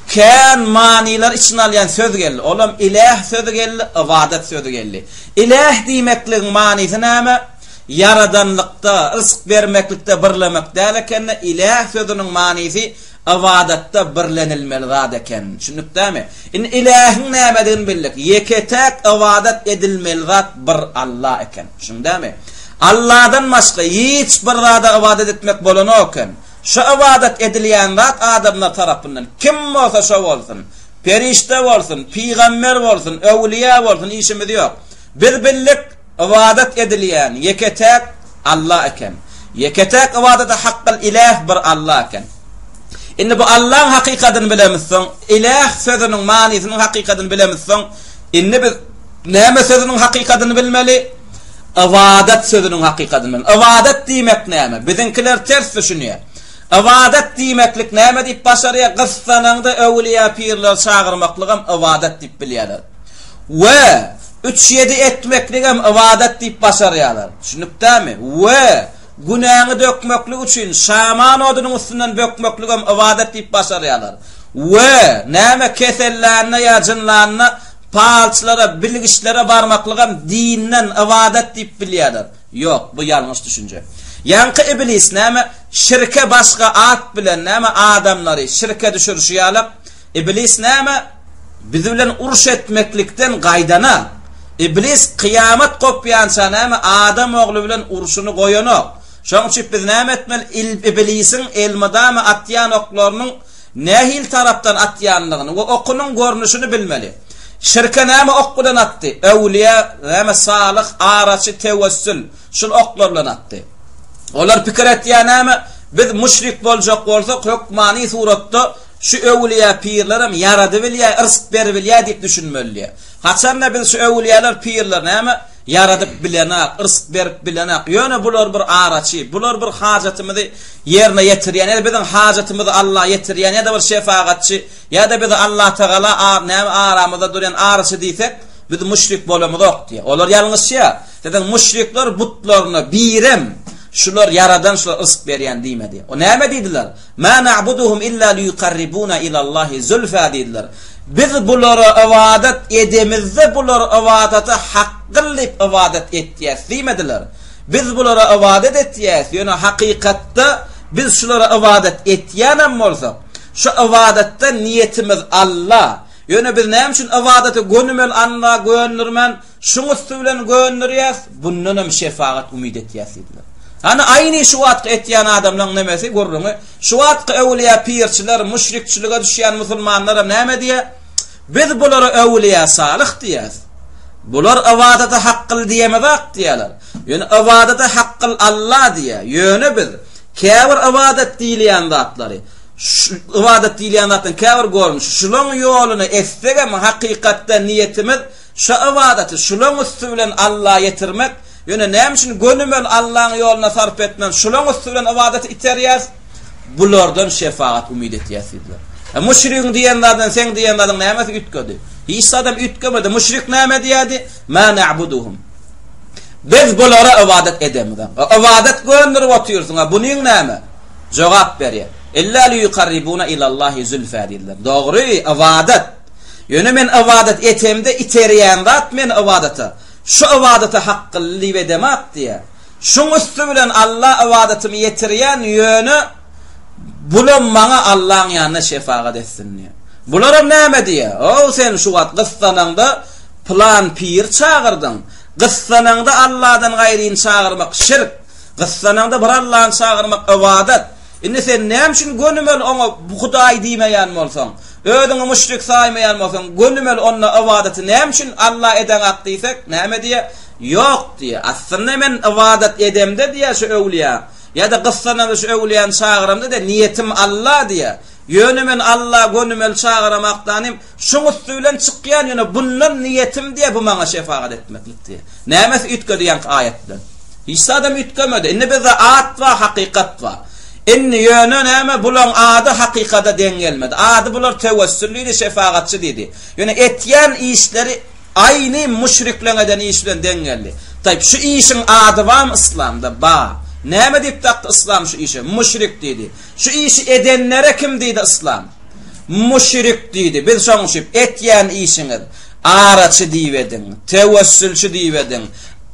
Kän manylary içine alýan söz geldi. Olam iläh sözi geldi, ybadat sözi geldi. Iläh diýmekligiň manysy näme? Ýaradanlykda, rysk bermeklikde birlemek däl eken-de, iläh sözüniň manysy ybadatda birlenilmeli zat eken. Düşündik dämi? Indi ilähiň nämedigini bildik. Ýeke-täk ybadat edilmeli zat bir Alla eken. Düşündiň dämi? Alladan başga hiç bir zada ybadat etmek bolanok eken. Şu ybadat edilýän zat adamlar tarapyndan, kim bolsa şo bolsun, perişde bolsun, pygamber bolsun, öwlüýä bolsun işimiz ýok. Biz bildik, ybadat edilýän ýeke-täk Alla eken. Ýeke-täk ybadata hakgyl iläh bir Alla eken. Indi bu Allaň hakykadyny bilemizsoň, iläh sözüniň manysynyň hakykadyny bilemizsoň, indi biz näme sözüniň hakykadyny bilmeli? Ybadat sözüniň hakykadyny bil. Ybadat diýmek näme? Biziňkiler ters düşünýär. Ybadat diýmeklik näme diýip başarýar? Gyssanaňda öwülýä pirleri çagyrmaklygam ybadat diýip bilýärler. We üç-ýedi etmekligem ybadat diýip başarýarlar. Düşündikdämi? We günäňi dökmeklik üçin şaman odunyň üstünden bökmekligem ybadat diýip başarýarlar. We näme kesellände ýa jynlanda Palçylara, bilgiçlere barmaklygam dinden, ybadat diýip bilýärler. Ýok, bu ýalňyş düşünje. Ýaňky iblis näme, şirke başga at bilen näme adamlary şirke düşürişi ýalak, iblis näme, biz bilen uruş etmeklikden gaýdanak. Iblis kyýamat gopýança näme adam ogly bilen urşuny goýanok. Şoň üçin biz näme etmeli, iblisiň elmydama atýan oklarynyň Nähili tarapdan atýanlygyny we okunyň görnüşini bilmeli. Şirke näme ok bilen atdy? Öwlüýä, näme salyh, araçy, tewessül, şul oklar bilen atdy. Olar pikir etýär näme? Biz müşrik boljak bolsak, hökmany suratda şu öwlüýä pirlerem ýaradybilýär, yrsk beribilýär diýip düşünmeli diýýär. Haçanda biz şu öwlüýäler, pirler näme? Ýaradyp bilenak, yrsk berip bilenak. Ýöne bular bir araçy, bular bir hajatymyzy ýerine ýetirýän, ýa-da biziň hajatymyzy Alla ýetirýän, ýa-da bir şefagatçy, ýa-da bizi Allatagala näme aramyzda durýan araçy diýsek, biz müşrik bolamyzok diýýär. Olar ýalňyşýar. Siziň müşrikler butlaryna birem şular ýaradan, şular yrsk berýän diýmedi. O näme diýdiler? Mâ na'buduhum illa liýukarribuna ilallahi zulfâ diýdiler. Biz bulara ybadat edemizde bular ybadata hakgyl diýip ybadat etýäs diýmediler. Biz bulara ybadat etýäs, ýöne hakykatda biz şulara ybadat etýänem bolsak, şu ybadatda niýetimiz Alla. Ýöne biz näme üçin ybadaty gönümel Alla göndürmän, Şuň üsti bilen göndürýäs, bundanam şefagat umyt etýäs diýdiler. Hany aýny şu wagtky etýän adamlaň nemesi, gürrüňi, şu wagtky öwlüýä pirçiler, müşrikçilige düşýän musulmanlaram näme diýýär? Biz bulara öwlüýä salyh diýýäs. Bular ybadata hakgyl diýemezak diýýärler. Ýöne ybadata hakgyl Alla diýýär. Ýöne biz käbir ybadat diýilýän zatlary, ybadat diýilýän zatlaryň käbir görnüşi, şulaň ýoluna etsegem hakykatda niýetimiz Şu ybadaty şulaň üsti bilen Alla ýetirmek, ýöne näme üçin gönümel Allaň ýoluna sarp etmän şulaň üsti bilen ybadaty iterýäs? Bulardan şefagat umyt etýäs diýdiler. E müşrigiň diýen zadyny seň diýen zadyň nämesi üýtgedi? Hiç zadam üýtgemedi. Müşrik näme diýýärdi? Ma na'buduhum. Biz bulara ybadat edemizok. E, ybadat göndürip otyrsyň, a bunyň näme? Jogap berýär. Illa liýukarribuna ilallahi zülfä diýdiler. Dogry, ybadat. Ýöne men ybadat etemde iterýän zat meni ybadata. Şu ybadata hakgyly diýip edemak diýýär. Şuň üsti bilen Alla ybadatymy ýetirýän, ýöne bulam maňa Allaň ýanynda şefagat etsin diýýär. Bularam näme diýýär? Ow sen şu wagt gyssanaňda pylan piri çagyrdyň. Gyssanaňda Alladan gaýryny çagyrmak şirk. Gyssanaňda bir Allany çagyrmak ybadat. Indi sen näme üçin gönümel oňa Hudaý diýmeýän bolsaň, özüňi müşrik saýmaýan bolsaň, gönümel onda ybadaty näme üçin Alla edeňak diýsek, näme diýýär? Ýok diýýär. Aslynda men ybadat edemde diýýär şu öwlüýä, ýa-da gyssanamda şu öwlüýäni çagyramda diýýär, niýetim Alla diýýär. Ýöne men Alla gönümel çagyramakdanym, şuň üsti bilen çykýan, ýöne bundan niýetim diýýär, bu maňa şefagat etmeklik diýýär. Nämesi üýtgedi ýaňky aýat bilen? Hiç zadam üýtgemedi. Indi bizde at bar, hakykat bar. Indi ýöne näme, bulaň ady hakykada deň gelmedi. Ady bular tewessül diýdi, şefagatçy diýdi. Ýöne etýän işleri aýny müşrikleň eden işi bilen deň geldi. Taýyp, şu işiň ady barmy yslamda? Bar. Näme diýip dakdy yslam şu işe? Müşrik diýdi. Şu işi edenlere kim diýdi yslam? Müşrik diýdi. Biz şoň üçin etýän işiňiz araçy diýip ediň, tewessülçi diýip ediň,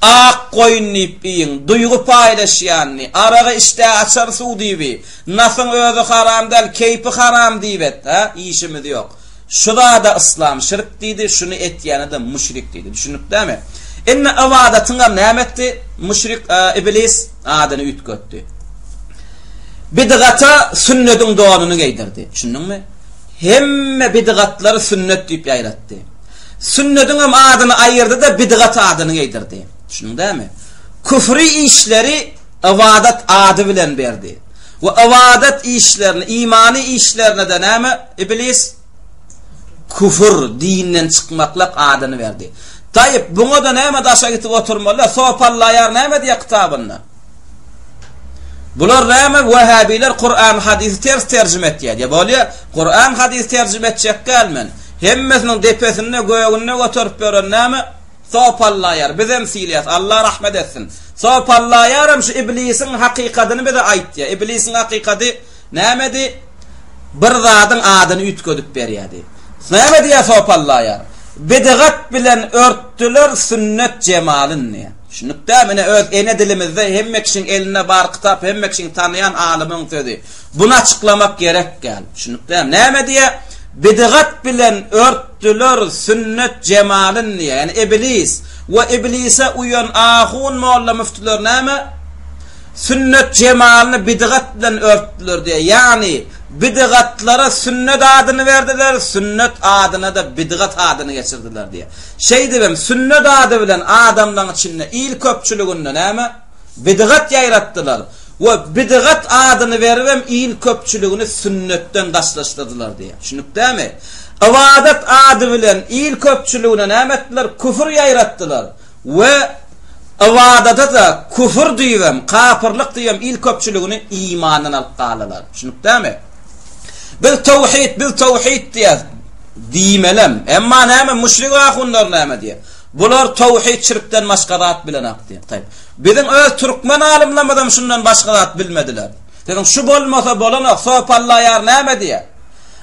ak goýun diýip iýiň, duýgy paýlaşýanyny, aragy işdä açar suw diýibi, nasyň özi haram däl, keýpi haram diýip et, hä, işimiz ýok. Şu zada yslam şirk diýdi, şuny etýäne-de müşrik diýdi. Düşündik dämi? Indi ybadatyňam näme etdi? Müşrik iblis adyny üýtgetdi. Bidgata sünnediň donuny geýdirdi. Düşündiňmi? Hemme bidgatlary sünnet diýip ýaýratdy. Sünnediňem adyny aýyrdy-da bidgat adyny geýdirdi. Düşündiň dämi? Küfri işleri ybadat ady bilen berdi. We ybadat işlerini, imany işlerine-de näme? Iblis küfür, dinden çykmaklyk adyny berdi. Taýyp, buňa-da näme daşa gitip oturmaly? Sopallaýar näme diýýär kitabynda? Bular näme Wahhabiler Kuran hadysy ters terjime etýär diýýär. Bolýar, Kuran hadysy terjime etjek däl men. Hemmesiniň depesinde gögünde göterip ýören näme? Sopallaýar. Bizem sylaýas. Allah rahmet etsin. Sopallaýaram şu iblisiň hakykadyny bize aýtýar. Iblisiň hakykady nämedi? Bir zadyň adyny üýtgedip berýärdi. Näme diýýär sopallaýar? Bidgat bilen örtdüler sünnet jemalyn diýýär. Düşündikdä, mine öz ene dilimizde hemme kişiň elinde bar kitap, hemme kişiň tanaýan alymyň sözi. Buny açyklamak gerek däl. Düşündikdä, näme diýýär? Bidgat bilen örtdüler sünnet jemalyn diýýär. Ýagny iblis we iblise uýan ahun molla müftüler näme? Sünnet jemalyny bidgat bilen örtdüler diýýär. Ýagny bidgatlara sünnet adyny berdiler, sünnet adyna-da bidgat adyny geçirdiler diýýär. Şeýdibem, sünnet ady bilen adamlaryň içinde, il köpçüliginde näme? Bidgat ýaýratdylar we bidgat adyny beribem il köpçüligini sünnetden daşlaşdyrdylar diýýär. Düşündik dämi? Ybadat ady bilen il köpçüligine näme etdiler? Küfür ýaýratdylar we ybadata-da küfür diýibem, kapyrlyk diýibem il köpçüligini imandan alyp galdylar. Düşündik dämi? Biz towhid, biz towhid diýýäs. Diýmelem. Emma näme müşrik ahunlar näme diýýär? Bular towhid şirkden başga zat bilenak diýýär. Taýyp. Biziň öz türkmen alymlarymyzam şundan başga zat bilmediler. Siziň şu bolmasa bolanok. Sopallaýar näme diýýär?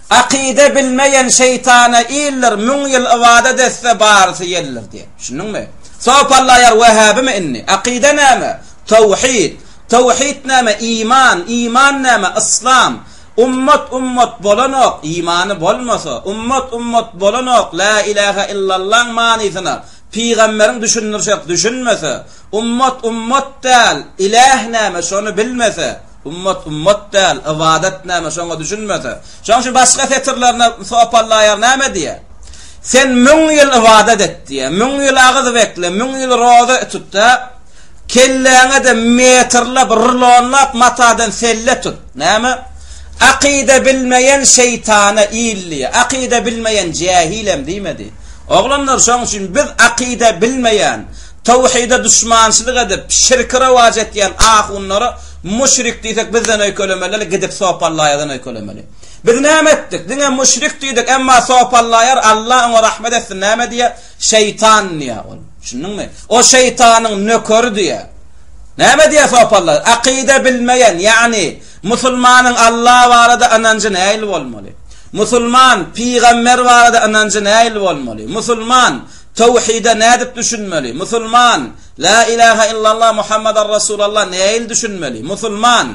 Akyda bilmeýen şeýtana ildir, müň ýyl ybadat etse barysy ýeldir diýýär. Düşündiňmi? Sopallaýar wehhabimi indi? Akyda näme? Towhid. Towhid näme? Iman. Iman näme? Yslam. Ummat ummat bolanok, imany bolmasa. Ummat ummat bolanok, Lä ilähä illallaň manysyna pygamberiň düşündirşek düşünmese. Ummat ummat däl, iläh näme şony bilmese. Ummat ummat däl, ybadat näme şoňa düşünmese. Şoň üçin başga setirlerinde Sopallaýar näme diýýär? Sen müň ýyl ybadat et diýýär, müň ýyl agyz bekle, müň ýyl roza tut-da, Kelläňe-de metrlap, rulonlap matadan selle tut. Näme? Akyda bilmeýen şeýtana il diýýär. Akyda bilmeýen jähilem diýmedi. Oglanlar, şoň üçin biz akyda bilmeýän, towhide duşmançylyk edip, şirki rowaç etýän ahunlara müşrik diýsek bizden öýkelemeli, gidip Sopallaýadan öýkelemeli. Biz näme etdik? Diňe müşrik diýdik, emma Sopallaýar Allah oňa rahmet etsin näme diýýär? Şeýtan diýýär ol. Düşündiňmi? O şeýtanyň nökeri diýýär. Näme diýýär sopallar? Akyda bilmeýän, ýagny Musulmanyň Alla barada ynanjy nähili bolmaly? Musulman pygamber barada ynanjy nähili bolmaly? Musulman towhide nädip düşünmeli? Musulman La ilaha illallah Muhammadar Rasulallah nähili düşünmeli? Musulman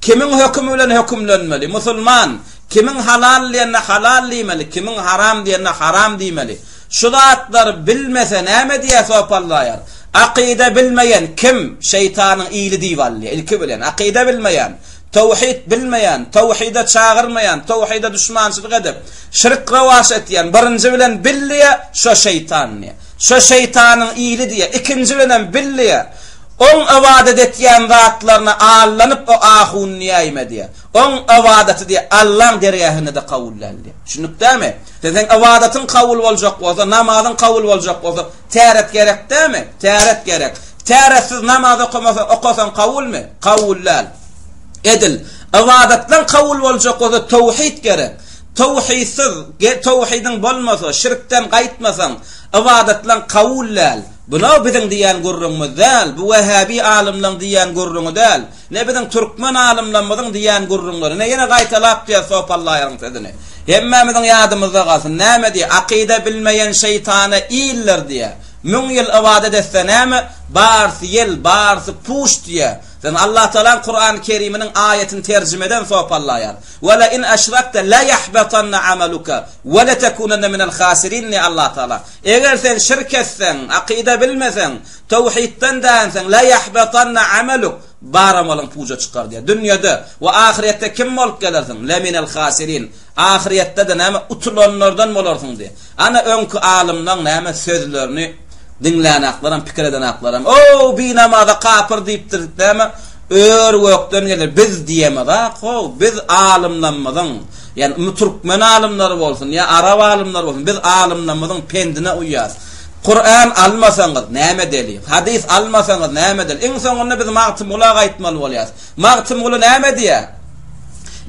kimiň hökümi bilen hökümlenmeli? Musulman kimiň halal diýenine halal diýmeli, kimiň haram diýenine haram diýmeli? Şu zatlary bilmese näme diýýär sopallaýar? Akyda bilmeýän kim? Şeýtanyň ili diýip alýar ilki bilen. Akyda bilmeýän, towhid bilmeýän, towhide çagyrmaýan, towhide duşmançylyk edip, şirk rowaç etýän birinji bilen bil diýýär, şo şeýtan diýýär. Şo şeýtanyň ili diýýär. Ikinji bilenem bil diýýär. Oň ybadat etýän zatlaryna allanyp o ahun diýäýme diýýär. Oň ybadaty diýýär, Allaň dergähinde-de kabul däl diýýär. Düşündik dämi? Sen seň ybadatyň kabul boljak bolsa, namazyň kabul boljak bolsa, täret gerek dälmi? Täret gerek. Täretsiz namaz okamasa, okasaň kabulmy? Kabul däl. Edil, ybadatlaň kabul boljak bolsa towhid gerek. Towhidsiz, towhidiň bolmasa, şirkden gaýtmasaň, ybadatlaň kabul däl. Buna biziň diýýän gürrüňimiz däl, bu wehhabi alymlaň diýýän gürrüňi däl. Ne biziň türkmen alymlarymyzyň diýýän gürrüňleri, ne ýene gaýtalap diýer Sopallaýaryň sözüni. Hemmämiziň ýadymyzda galsyn, näme diýýär, Akyda bilmeýän şeýtana ildir diýýär. Müň ýyl ybadat etse näme, barsy ýel, barsy puç diýýär. Sen Allatagalaň Kurany Keriminiň aýatyny terjime eden Sopallaýar. Ve le in eşrekte le ýahbatanna amaluka ve le tekunenne minel hasirin diýýär Allatagala. Eger sen şirk etseň, akyda bilmeseň, Towhidden dänseň, la ýahbatanna amaluk, bar amalyň puja çykar diýýär. Dünýede we ahyretde kim bolup gelersiň? Leminel hasirin. Ahyretde-de näme utulanlardan bolarsyň diýýär. Ana öňki alymlaň näme sözlerini diňlänaklaram, pikir edenaklaram, O, binamaza kapyr diýipdir diýip näme ör-gökden geler. Biz diýemezak, how, biz alymlarymyzyň, ýagny türkmen alymlary bolsun ýa arap alymlary bolsun, biz alymlarymyzyň pendine uýýarys. Kuran almasaňyz näme edeli? Hadys almasaňyz näme edeli? Iň soňunda biz Magtymgula gaýtmaly bolýarys. Magtymguly näme diýýär?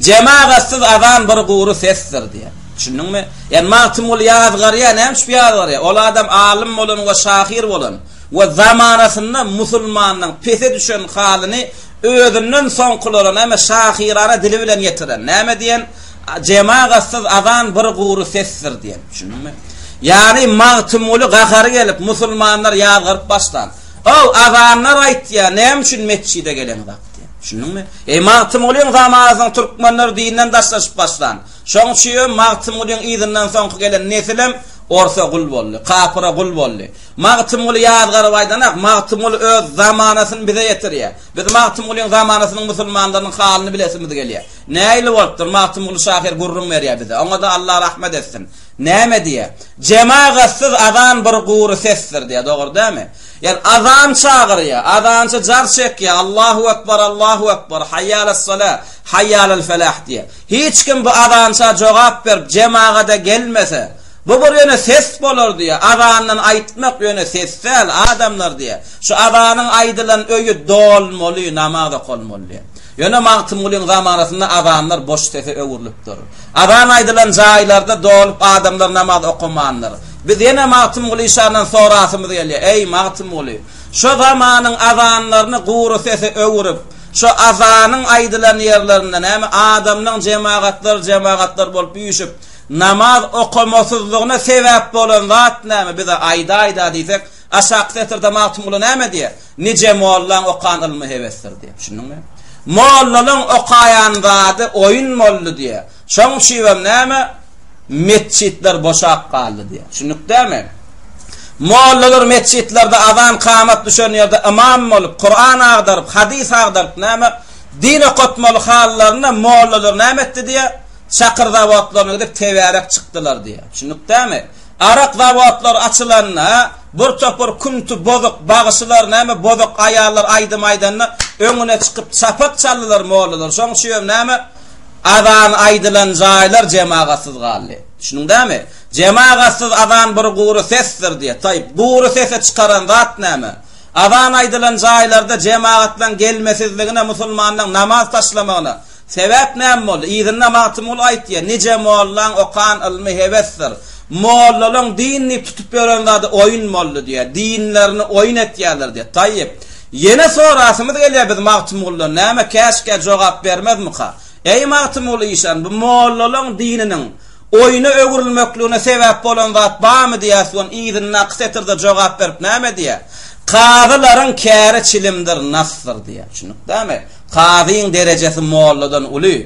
Jemagatsyz azan bir gury sesdir diýýär. Düşündiňmi? Ýani Magtymguly ýazgarýar, näme üçin ýazgarýar? Ol adam alym bolan we şahyr bolan we zamanasynda musulmanyň pese düşen halyny özünden soňkulara näme şahyrana dili bilen ýetiren. Näme diýen? Jemagatsyz azan bir gury sesdir diýen. Düşündiňmi? Ýagny Magtymguly gahary gelip, musulmanlar ýazgaryp başlan. Ow, azanlar aýtýar, näme üçin metjide geleňzak diýen. Düşündiňmi? Eý, Magtymgulyň zamanasynda türkmenler dinden daşlaşyp başlan. Şoň üçin Magtymgulyň yzyndan soňky gelen nesilem orsa gul boldy, kapyra gul boldy. Magtymguly ýazgaryp aýdanak, Magtymguly öz zamanasyny bize ýetirýär. Biz Magtymgulyň zamanasynyň musulmanlarynyň halyny bilesimiz gelýär. Nähili bolupdyr, Magtymguly şahyr gürrüň berýär bize. Oňa-da Allah rahmet etsin. Näme diýýär? Jemagatsyz azan bir gury sesdir diýýär, dogry dälmi? Ýagny azan çagyrýar, azançy jar çekýär, Allahu ekber, Allahu ekber, haýýa alas-salah, haýýa alal-felah diýýär. Hiç kim bu azança jogap berip jemagada gelmese, bu bir ýöne ses bolar diýýär. Azandan aýtmak ýöne ses däl, adamlar diýýär. Şu azanyň aýdylan öýi dolmaly, namaz okalmaly diýýär. Ýöne Magtymgulyň zamanasynda azanlar boş sese öwrülipdir. Azan aýdylan jaýlarda dolup adamlar namaz okamandyr. Biz ýene Magtymguly şandan sorasymyz gelýär, Eý, Magtymguly, şo zamanyň azanlaryny gury sese öwrüp, şo azanyň aýdylan ýerlerinde näme adamlaň jemagatlar-jemagatlar bolup üýşüp, namaz okamasyzlygyna sebäp bolan zat näme, bize aýdaý-da diýsek, aşaky setirde Magtymguly näme diýýär? Nije mollaň okan ylmy hebesdir diýýär. Düşündiňmi? Mollalaň okaýan zady oýun boldy diýýär. Şoň üçibem näme? Metjitler boşap galdy diýýär. Düşündik dämi? Mollalar metjitlerde azan kamat düşen ýerde ymam bolup, Kuran agdaryp, hadys agdaryp näme? Din okatmaly hallarynda mollalar näme etdi diýýär? Çakyr zawodlaryna gidip tebärek çykdylar diýýär. Düşündik dämi? Arak zawodlary açylanda, bir topar künti bozuk bagşylar, näme bozuk aýallar aýdym aýdanda, öňüne çykyp çapak çaldylar mollalar. Şoň üçinem näme, azan aýdylan jaýlar jemagatsyz galdy. Düşündiň dämi? Jemagatsyz azan bir gury sesdir diýýär. Taýyp, gury sese çykaran zat näme? Azan aýdylan jaýlarda jemagatlaň gelmesizligine, musulmanlaň namaz taşlamagyna, Sebäp näme boldy? Yzynda Magtymguly aýtýar, Nije mollaň okan ylmy hebesdir. Mollalaň din diýip tutup ýören zady oýun boldy diýýär. Dinlerini oýun etýärler diýýär. Taýýyp. Ýene sorasymyz gelýär biz Magtymguludan näme käşgä jogap bermezmika? Eý Magtymguly işan bu mollalaň dininiň oýna öwrülmekligine sebäp bolan zat barmy diýýäs gon yzyndaky setirde jogap berip näme diýýär? Kazylaryň käri çilimdir nasdyr diýýär. Düşündikdämi? Kazyň derejesi molladan uly.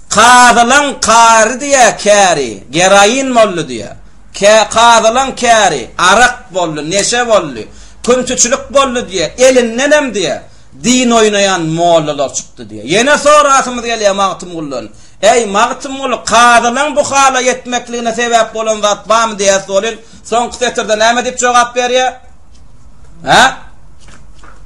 Kazylaň kary diýýär käri geroin boldy diýýär. Kä kazylaň käri arak boldy, neşe boldy, kümtüçilik boldy diýýär. Elindenem diýýär din oýnaýan mollalar çykdy diýýär. Ýene sorasymyz gelýär Magtymguldan. Eý, Magtymguly, kazylaň bu hala ýetmekligine sebäp bolan zat barmy diýýäs welin, soňky setirde näme diýip jogap berýär? Hä?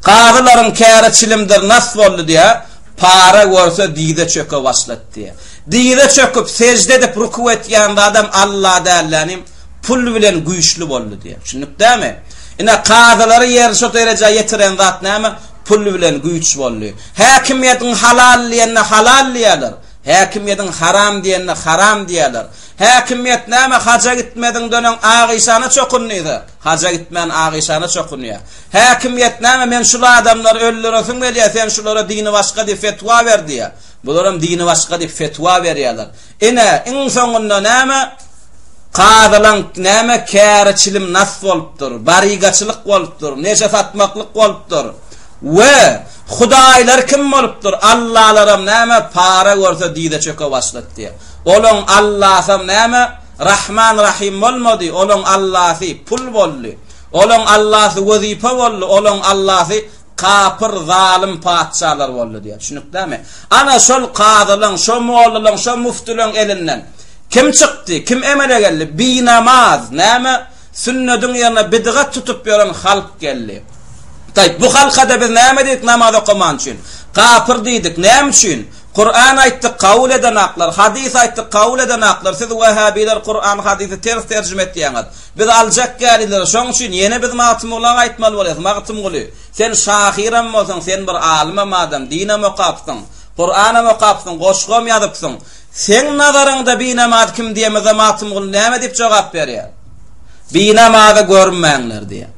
Kazylaryň käri çilimdir nas boldy diýýär. Para görse dyza çöke başlady diýýär. Dyza çöküp, sežde edip ruku etýän zadam Alla dällänim pul bilen güýçli boldy diýýär. Düşündik dämi? Ine, kazylary ýeri şo derejä ýetiren zat näme? Pul bilen güýç boldy. Häkimiýetiň halal diýenine halal diýýärler. Häkimiýetiň haram diýenine haram diýýärler. Häkimiýet näme haja gitmeziňden öň Agyşana çokun diýse, haja gitmän Agyşana çokunýar. Häkimiýet näme men şul adamlary öldüresim gelýär, sen şulara dini başga diýip fetwa ber diýýär. Bularam dini başga diýip fetwa berýärler. Ine, iň soňunda näme? Kazylaň näme käri çilim nas bolupdyr, barygaçylyk bolupdyr, neşe satmaklyk bolupdyr. We Hudaýlar kim bolupdyr? Allalaram näme para görse dyza çöke başlady diýýär. Olaň Allasam näme? Rahman Rahym bolmady, olaň Allasy pul boldy. Olaň Allasy wezipe boldy, olaň Allasy kapyr, zalym patyşalar boldy diýýär. Düşünikdämi? Ana şol kazylaň, şo mollalaň, şo müftüleň elinden kim çykdy, kim emele geldi? Binamaz, näme? Sünnediň ýerine bidgat tutup ýören halk geldi. Taýp, bu halka-da biz näme diýdik namaz okaman üçin? Kapyr diýdik. Näme üçin? Kuran aýtdyk, kabul edenaklar, hadys aýtdyk, kabul edenaklar. Siz wehhabiler Kuran, hadysy ters terjime etýäňiz. Biz aljak gälileri, şoň üçin ýene biz Magtymgula aýtmaly bolýas, Magtymguly, sen şahyram bolsaň, sen bir alymam adam, dinem okapsyň, Kuranam okapsyň, goşgam ýazypsyň. Seň nazaryňda binamaz kim diýemizde Magtymguly näme diýip jogap berýär? Binamazy görmäňler diýýär.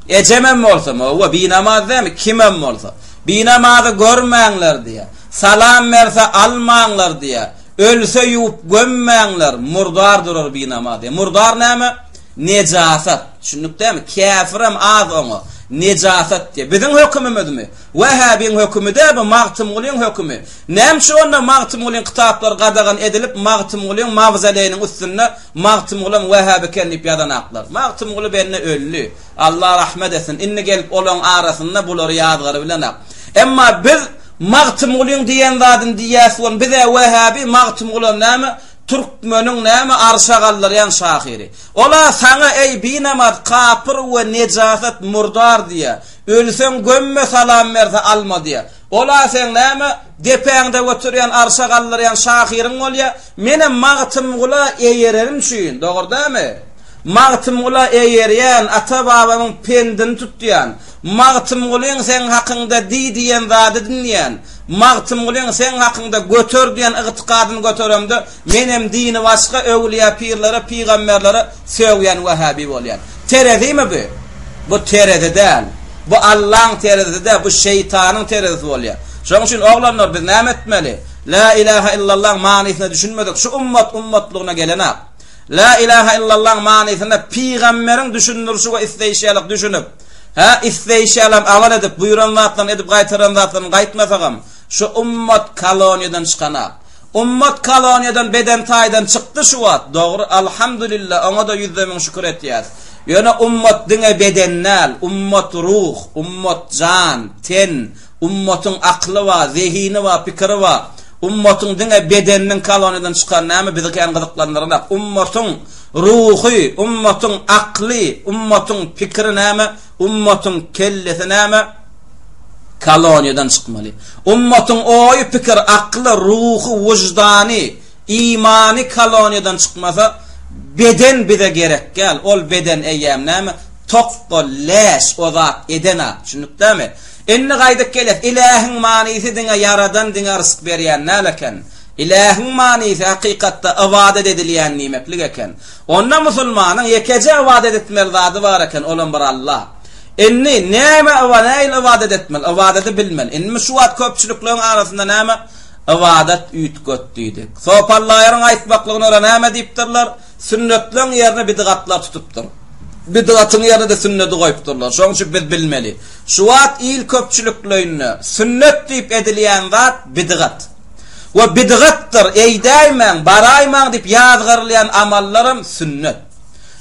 Ejemem bolsa, hawa, binamaz dämi, kimem bolsa. Binamazy görmäňler diýýär. Salam berse almaňlar diýýär. Ölse ýuwup gömmäňler, murdar durar binamaz diýýär. Murdar näme? Nejasat. Düşündik dämi? Käfirem az oňa. Nejasat diýýär. Biziň hökümimizmi? Wehhabiň hökümi däl bu, Magtymgulyň hökümi. Näme üçin onda Magtymgulyň kitaplary gadagan edilip, Magtymgulyň mawzoleýiniň üstünde Magtymgulam Wehhabi eken diýip ýazanaklar? Magtymguly bende öldi. Allah rahmet etsin. Indi gelip olaň arasynda bulary ýazgary bilenak. Emma biz Magtymgulyň diýen zadyny diýýäs welin biz-ä Wehhabi, Magtymgulam näme? Türkmeniň näme arşa galdyrýan şahyry. Ol-a saňa eý binamaz kapyr we nejasat murdar diýýär. Ölseň gömme salam berse alma diýýär. Ol-a seň näme depäňde göterýän arşa galdyrýan şahyryň bolýar. Menem Magtymgula eýerenim üçin, dogry dälmi? Magtymgula eýerýän, ata-babamyň pendini tutýan, Magtymgulyň seň hakyňda diý diýen zady dinleýän, Magtymgulyň seň hakyňda göter diýen ygtykadyny göteremde, menem dini başga öwlüýä pirlere, pygamberlere sögýän wehhabi bolýan. Terezimi bu? Bu terezi däl. Bu Allaň terezisi däl, bu şeýtanyň terezisi bolýar. Şonuň üçin oglanlar biz näme etmeli? La ilaha illallaň manysyna düşünmedik şu ummat ummatlygyna gelenak. La ilaha illallaň manysyna pygamberiň düşündirişi we isleýşi ýalyk düşünip, hä, isleýşi ýalam amal edip, buýran zatlaryny edip, gaýtaran zatlaryny gaýtmasagam, şu ummat koloniýadan çykanak. Ummat koloniýadan beden taýdan çykdy şu wagt, dogry, alhamdulillah, oňa-da ýüzde müň şükür etýäs. Ýöne ummat diňe beden däl, ummat ruh, ummat jan, ten, ummatyň akly bar, zehini bar, pikiri bar. Ummatyň diňe bedeniniň koloniýadan çykany näme bizi kän gyzyklandyranok. Ummatyň ruhy, ummatyň akly, ummatyň pikiri näme, ummatyň kellesi näme koloniýadan çykmaly. Ummatyň oýy, pikir, akly, ruhy, wyždany, imany koloniýadan çykmasa, beden bize gerek däl. Ol beden eýýäm näme? Tokga, läş, o zat eden-a. Düşündikdämi? Indi gaýdyp gelýäs. Ilähiň manysy diňe ýaradan, diňe rysk berýän däl eken. Ilähiň manysy hakykatda ybadat edilýän diýmeklik eken. Onda musulmanyň ýekeje ybadat etmeli zady bar eken, olam bir Allah. Indi näme nähili ybadat etmeli? Ybadaty bilmeli. Indi şu wagt köpçülikleriň arasynda näme? Ybadat üýtget diýdik. Sopallaýaryň aýtmaklygyna görä näme diýipdirler? Sünnetleň ýerine bidgatlar tutupdyr. Bidgatyň ýerine-de sünnedi goýupdyrlar. Şonuň üçin biz bilmeli. Şu wagt il köpçülikleýinde sünnet diýip edilýän zat bidgat. We bidgatdyr, eýdäýmäň, baraýmaň diýip ýazgarylýan amallaram sünnet.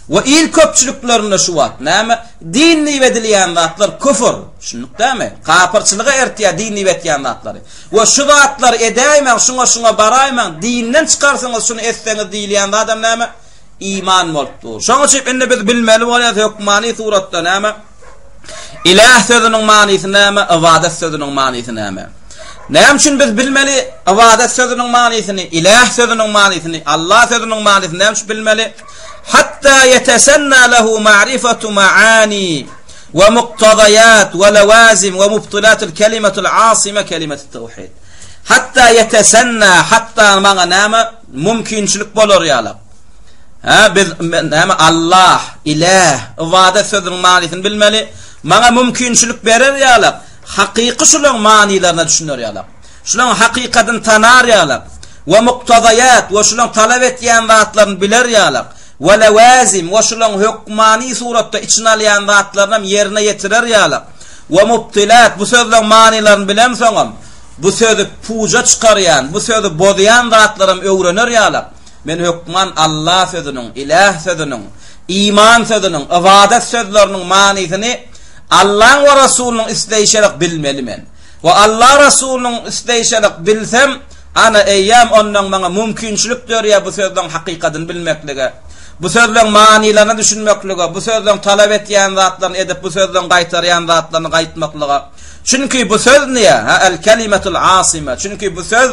We il köpçüliklerinde şu wagt näme? Din diýip edilýän zatlar küfür. Düşündik dämi? Kapyrçylyga ertýär din diýip etýän zatlary. We şu zatlary edäýmäň, şuňa-şuňa baraýmaň, dinden çykarsyňyz şuny etseňiz diýilýän zadam näme? Iman bolup dur. Şonuň üçin indi biz bilmeli bolýarys hökmany suratda näme? Iläh sözüniň manysy näme? Ybadat sözüniň manysy näme? Näme üçin biz bilmeli ybadat sözüniň manysyny, iläh sözüniň manysyny, Allah sözüniň manysyny näme üçin bilmeli? Hatta yetesenna lehu ma'rifatu ma'ani we muqtadayat we lawazim we mubtilatul kelimatul asima kelimatut tawhid. Hatta yetesenna hatta maňa näme mümkinçilik bolar ýaly. Hä, biz näme Allah, iläh, ybadat sözüniň manysyny bilmeli. Maňa mümkinçilik berer ýaly, hakyky şulaň manylaryna düşüner ýaly. Şulaň hakykatyny tanar ýaly. We muqtadaýat we şulaň talap etýän zatlaryny biler ýaly. We lewazim we şulaň hökmany suratda içine alýan zatlaryny hem ýerine ýetirer ýaly. We mubtilat bu sözleň manylaryny bilemsoňam, bu sözi puja çykarýan, bu sözi bozýan zatlaram öwrener ýaly. Men hökman Allah sözüniň, iläh sözüniň, iman sözüniň, ybadat sözleriniň manysyny Allaň we Resulynyň isleýşelik bilmeli men. We Allah Resulynyň isleýşelik bilsem, ana eýýäm ondan maňa mümkinçilik dörýär bu sözleň hakykadyny bilmeklige, bu sözleň manylaryna düşünmeklige, bu sözleň talap etýän zatlaryny edip, bu sözleň gaýtarýan zatlaryny gaýtmaklyga. Çünki bu söz niýe? Ha, el-kelimetul asime. Çünki bu söz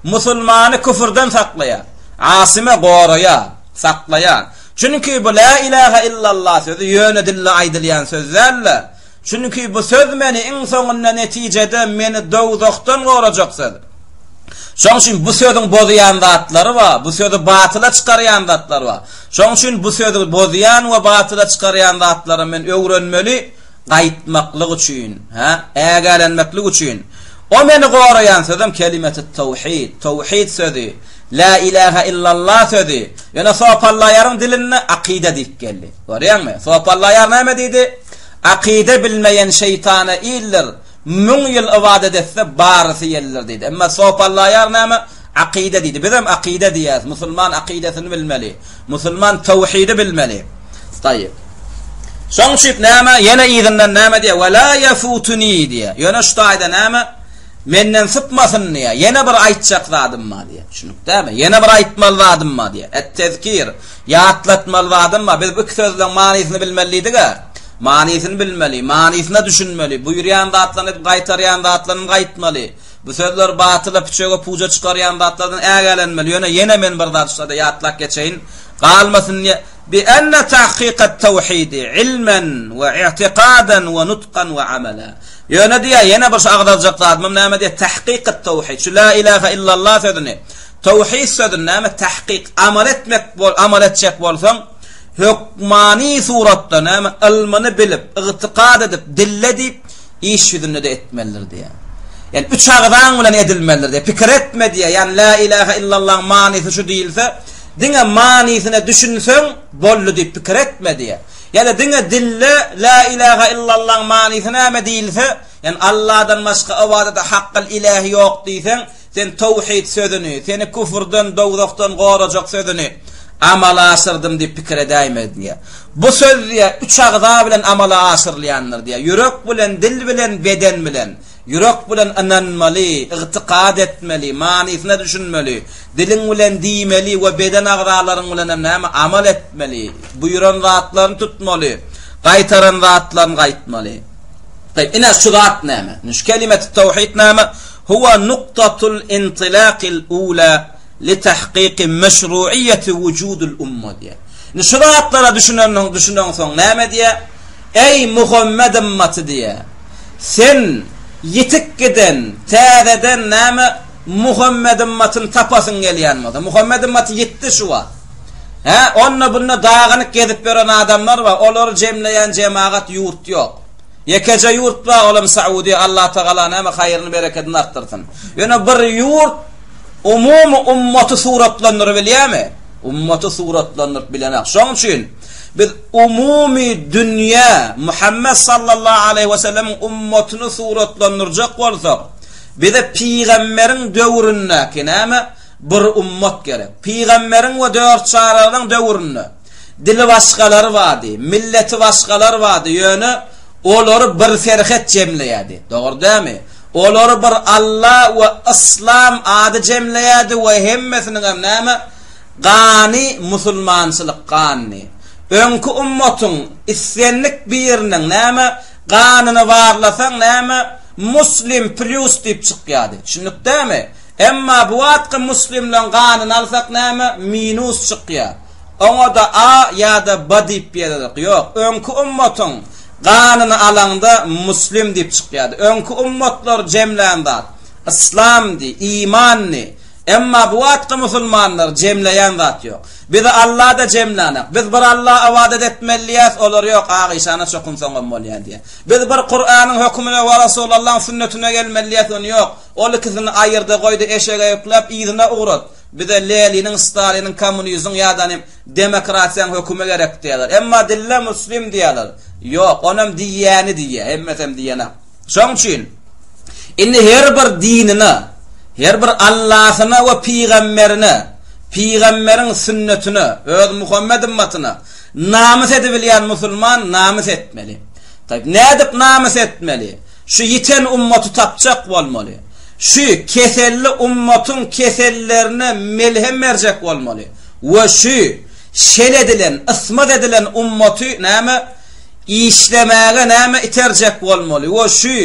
Musulmany küfürden saklaýar. Asyma goraýar, saklaýar. Çünki bu Lä ilähe illallah sözi ýöne dilde aýdylýan söz däl-de, çünki bu söz meni iň soňunda netijede meni dowzahdan gorajak söz. Şoň üçin bu sözüň bozýan zatlary bar, bu sözi batyla çykarýan zatlar bar. Şoň üçin bu sözi bozýan we batyla çykarýan zatlary men öwrenmeli, gaýtmaklyk üçin, hä, ägälenmeklik üçin. O meni goraýan sözem kelimetut-tawhid, tawhid sözi, lä ilähe illallah sözi. Ýöne Sopallaýaryň dilinde akyda diýip geldi. Görýäňmi? Sopallaýar näme diýdi? Akyda bilmeýän şeýtana ildir, müň ýyl ybadat etse barysy ýeldir diýdi. Emma Sopallaýar näme? Akyda diýdi. Bizem akyda diýýäris. Musulman akydasyny bilmeli. Musulman tawhidi bilmeli. Taýyp. Şoň üçin näme? Ýene yzyndan näme diýýär? Wa la ýafutuni diýýär. Ýöne şu taýda näme? Menden sypmasyn diýýär. Ýene bir aýtjak zadym bar diýýär. Düşünikdämi? Ýene bir aýtmaly zadym bar diýýär. Et-tezkir. Ýatlatmaly zadym bar. Biz bu iki sözleň manysyny bilmeli diýdik-ä. Manysyny bilmeli, manysyna düşünmeli, buýurýan zatlaryny edip gaýtarýan zatlaryny gaýtmaly. Bu sözler batyla, püçege, puja çykarýan zatlardan ägälenmeli. Ýöne ýene men bir zat şu taýda ýatlap geçeýin. Galmasyn diýe. Bi enne tahkykat tawhidi ilmen we i'tikadan we nutkan we amala. Ýöne diýýär, ýene bir şu agzaljak zadymam näme diýýär? Tahkykat tawhid. Şu la ilaha illallah sözüni, tawhid sözüni näme tahkyk amal etmek bol, amal etjek bolsaň, hökmany suratda näme ylmyny bilip, ygtykad edip, dille diýip, iş ýüzünde-de etmelidir diýýär. Ýani üç agzaň bilen edilmelidir diýýär. Pikir etme diýýär. Ýani la ilaha illallahyň manysy şu diýilse, diňe manysyna düşünseň boldy diýip pikir etme diýýär. Ýa-da diňe dilde la ilaha illallahyň manysy näme diýilse, ýani Allahdan başga ybadata hakkyl ilähi ýok diýseň, Sen towhid sözüni, seni küfürden, dowzahdan gorajak sözüni amala aşyrdym diýip pikir edäýme diýýär. Bu söz diýýär, üç agza bilen amala aşyrylýandyr diýýär. Ýürek bilen, dil bilen, beden bilen. Ýürek bilen ynanmaly, ygtykad etmeli, manysyna düşünmeli, diliň bilen diýmeli we beden agzalaryň bilen hem näme, amal etmeli, buýran zatlaryny tutmaly, gaýtaran zatlaryny gaýtmaly. Taýyp, ine şu zat näme? Ine şu kelimetü tawhid näme? Huwa nuktatul intilakil ula li tahkiki meşruiýeti wujudul umma diýýär. Indi şu zatlara düşüneniň düşüneňsoň näme diýýär? Eý Muhammed ymmaty diýýär. Sen ýetik giden täzeden näme Muhammed ymmatyny tapasyň gelýän bolsa. Muhammed ymmaty ýitdi şu wagt. Hä, onda bunda dagynyk gezip ýören adamlar bar. Olary jemleýän jemagat ýurt ýok. Ýekeje ýurt bar, olam Saudiýa, Allatagala näme haýryny berekedini artdyrsyn. Ýöne bir ýurt umumy ummaty suratlandyryp bilýärmi? Ummaty suratlandyryp bilenak. Şoň üçin biz umumy dünýä Muhammet sallallahu aleýhi we sellemiň ummatyny suratlandyrjak bolsak, bize pygamberiň döwründäki näme bir ummat gerek. Pygamberiň we dört çaralaryň döwründe Dili başgalar bardy, milleti başgalar bardy, ýöne olary bir serhet jemleýärdi. Dogry dälmi? Olary bir Alla we Yslam ady jemleýärdi we hemmesiniň hem näme? Gany musulmançylyk ganyny. Öňki ummatyň islendik biriniň näme? Ganyny barlasaň näme? Muslim plýus diýip çykýardy. Düşündik dälmi? Emma bu wagtky muslimleň ganyny alsak näme? Minus çykýar. Oňa-da A ýa-da B diýip ýazardyk. Ýok, öňki ummatyň ganyny alaňda muslim diýip çykýardy. Öňki ummatlary jemlän zat, yslamdy, imandy. Emma bu wagtky musulmanlary jemleýän zat ýok. Bizi Alla-da jemlänek. Biz bir Alla ybadat etmeli diýýäs, olar ýok, ak işana çokunsaňam bolýar diýýär. Biz bir Kuranyň hökümine we Rasulallaň sünnetine gelmeli diýýäs, ony ýok. Ol ikisini aýyrda goýda eşege ýükläp yzyna ugrat. Bize Leniniň, Staliniň, kommunizmiň ýa-da nim demokratiýaň hökümi gerek diýýärler. Emma dilde muslim diýýärler. Ýok, onam diýýäni diýýär, hemmesem diýenak. Şoň üçin indi her bir dinine, her bir Allasyna we pygamberine, pygamberiň sünnetine, öz Muhammet ymmatyna namys edibilýän musulman namys etmeli. Taýyp, nädip namys etmeli? Şu ýiten ummaty tapjak bolmaly. Şu keselli ummatyň kesellerine melhem berjek bolmaly. We şu şel edilen, ysmaz edilen ummaty näme işlemäge näme iterjek bolmaly. We şu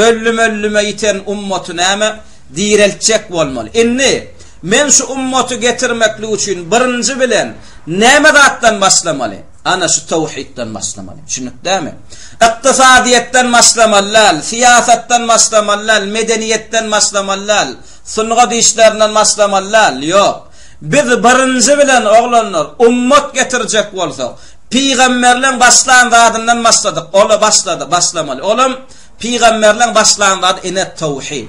öllüm-öllüme ýiten ummaty näme direltjek bolmaly. Indi men şu ummaty getirmeklik üçin birinji bilen näme zatdan başlamaly? Ana şu tawhidden başlamaly. Düşündik dämi? Ykdysadyýetden başlamaly däl, syýasatdan başlamaly däl, medeniýetden başlamaly däl, sungat işlerinden başlamaly däl. Ýok. Biz birinji bilen oglanlar ummat getirjek bolsak, pygamberleň başlan zadyndan başladyk. Ola başlady, başlamaly. Olam pygamberleň başlan zady ine tawhid.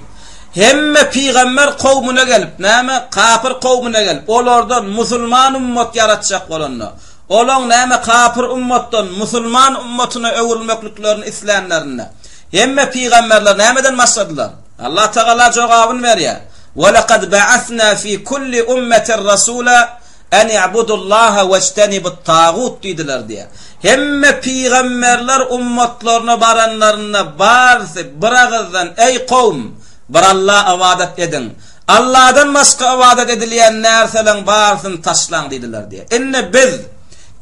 Hemme pygamber kowmuna gelip, näme? Kapyr kowmuna gelip, olardan musulman ummat ýaratjak bolanda, Olaň näme kapyr ummatdan musulman ummatyna öwrülmekliklerini islänlerinde, hemme pygamberler nämeden başladylar? Allah Tagala jogabyny berýär, Ve lekad ba'asna fi kulli ummetin rasula en i'budullaha wejtenibut tagut diýdiler diýýär. Hemme pygamberler ummatlaryna baranlarynda barysy bir agyzdan eý kowum, bir Alla ybadat ediň. Alladan başga ybadat edilýän närseleň barysyny taşlaň diýdiler diýýär. Indi biz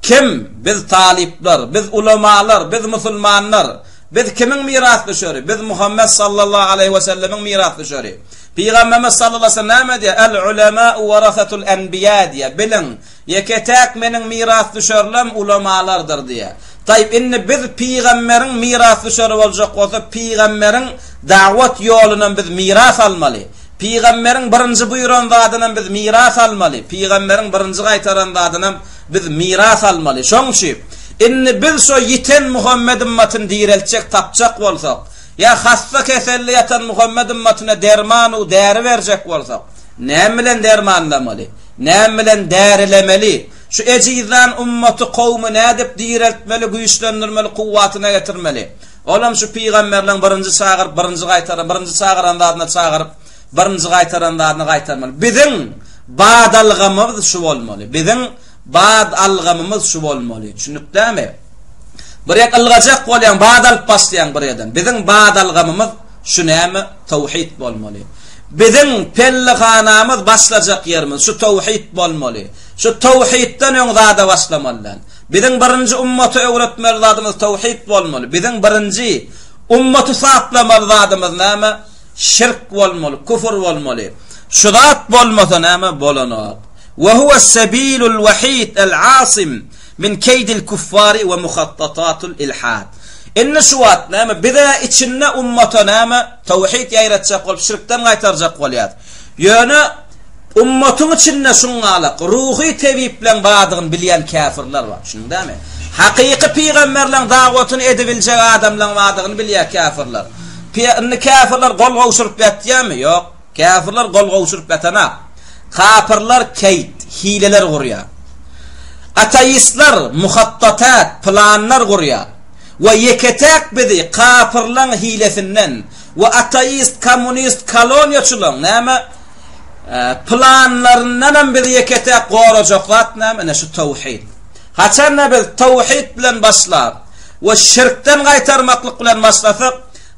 kim? Biz talyplar, biz ulamalar, biz musulmanlar. Biz kimiň mirasdüşeri? Biz Muhammet sallallahu aleýhi we sellemiň mirasdüşeri. Pygamberimiz sallallahu aleýhi we sellem näme diýýär? El ulema'u warasatul enbiýa diýýär. Biliň, Ýeke-täk meniň mirasdüşerlem ulamalardyr diýýär. Taýyp, indi biz pygamberiň mirasdüşeri boljak bolsak, pygamberiň dawat ýolunam biz miras almaly. Pygamberiň birinji buýran zadynam biz miras almaly. Pygamberiň birinji gaýtaran zadynam biz miras almaly. Şoň üçin, indi biz şo ýiten Muhammet ymmatyny direltjek, tapjak bolsak, ýa hassa-keselli ýatan Muhammet ymmatyna derman-u däri berjek bolsak, näme bilen dermanlamaly? Näme bilen därilemeli? Şu ejizlän ummaty, kowmy nädip direltmeli, güýçlendirmeli, kuwwatyna getirmeli? Olam şu pygamberleň birinji çagyryp, birinji gaýtaran, birinji çagyran zadyna çagyryp, birinji gaýtaran zadyny gaýtarmaly. Biziň badalgamyz şu bolmaly. Biziň badalgamymyz şu bolmaly. Düşündik dämi? Bir ýek ylgajak bolýaň, bad alyp başlaýaň bir ýerden. Biziň badalgamymyz şu näme? Tawhid bolmaly. Biziň pellehanamyz başlajak ýerimiz şu tawhid bolmaly. Şu tawhidden öň zada başlamaly däl. Biziň birinji ummata öwretmeli zadymyz tawhid bolmaly. Biziň birinji ummaty saplamaly zadymyz näme? Şirk bolmaly, küfür bolmaly. Şu zat bolmasa näme bolanok. Ve huve sebilul vahid el asim min keýdil kuffari we muhattatatul ilhad. Indi şu wagt näme bize içinde ummata näme tawhid ýaýratjak bolup şirkden gaýtarjak bolýas. Ýöne ummatyň içinde şuňňalak ruhy tebipleň bardygyny bilýän käfirler bar. Düşündiň dämi? Hakyky pygamberleň dagwatyny edibiljek adamlaň bardygyny bilýär käfirler. Indi käfirler gol gowşuryp ýatýarmy? Ýok. Käfirler gol gowşuryp ýatanak. Kapyrlar keýt, hileler gurýar. Ateistler muhattatat, planlar gurýar. We ýeke-täk bizi kapyrlaň hilesinden we ateist, kommunist, koloniýaçylaň näme planlaryndanam bizi ýeke-täk gorajak zat näme? Ine şu tawhid. Haçanda biz tawhid bilen başlap we şirkden gaýtarmaklyk bilen başlasak,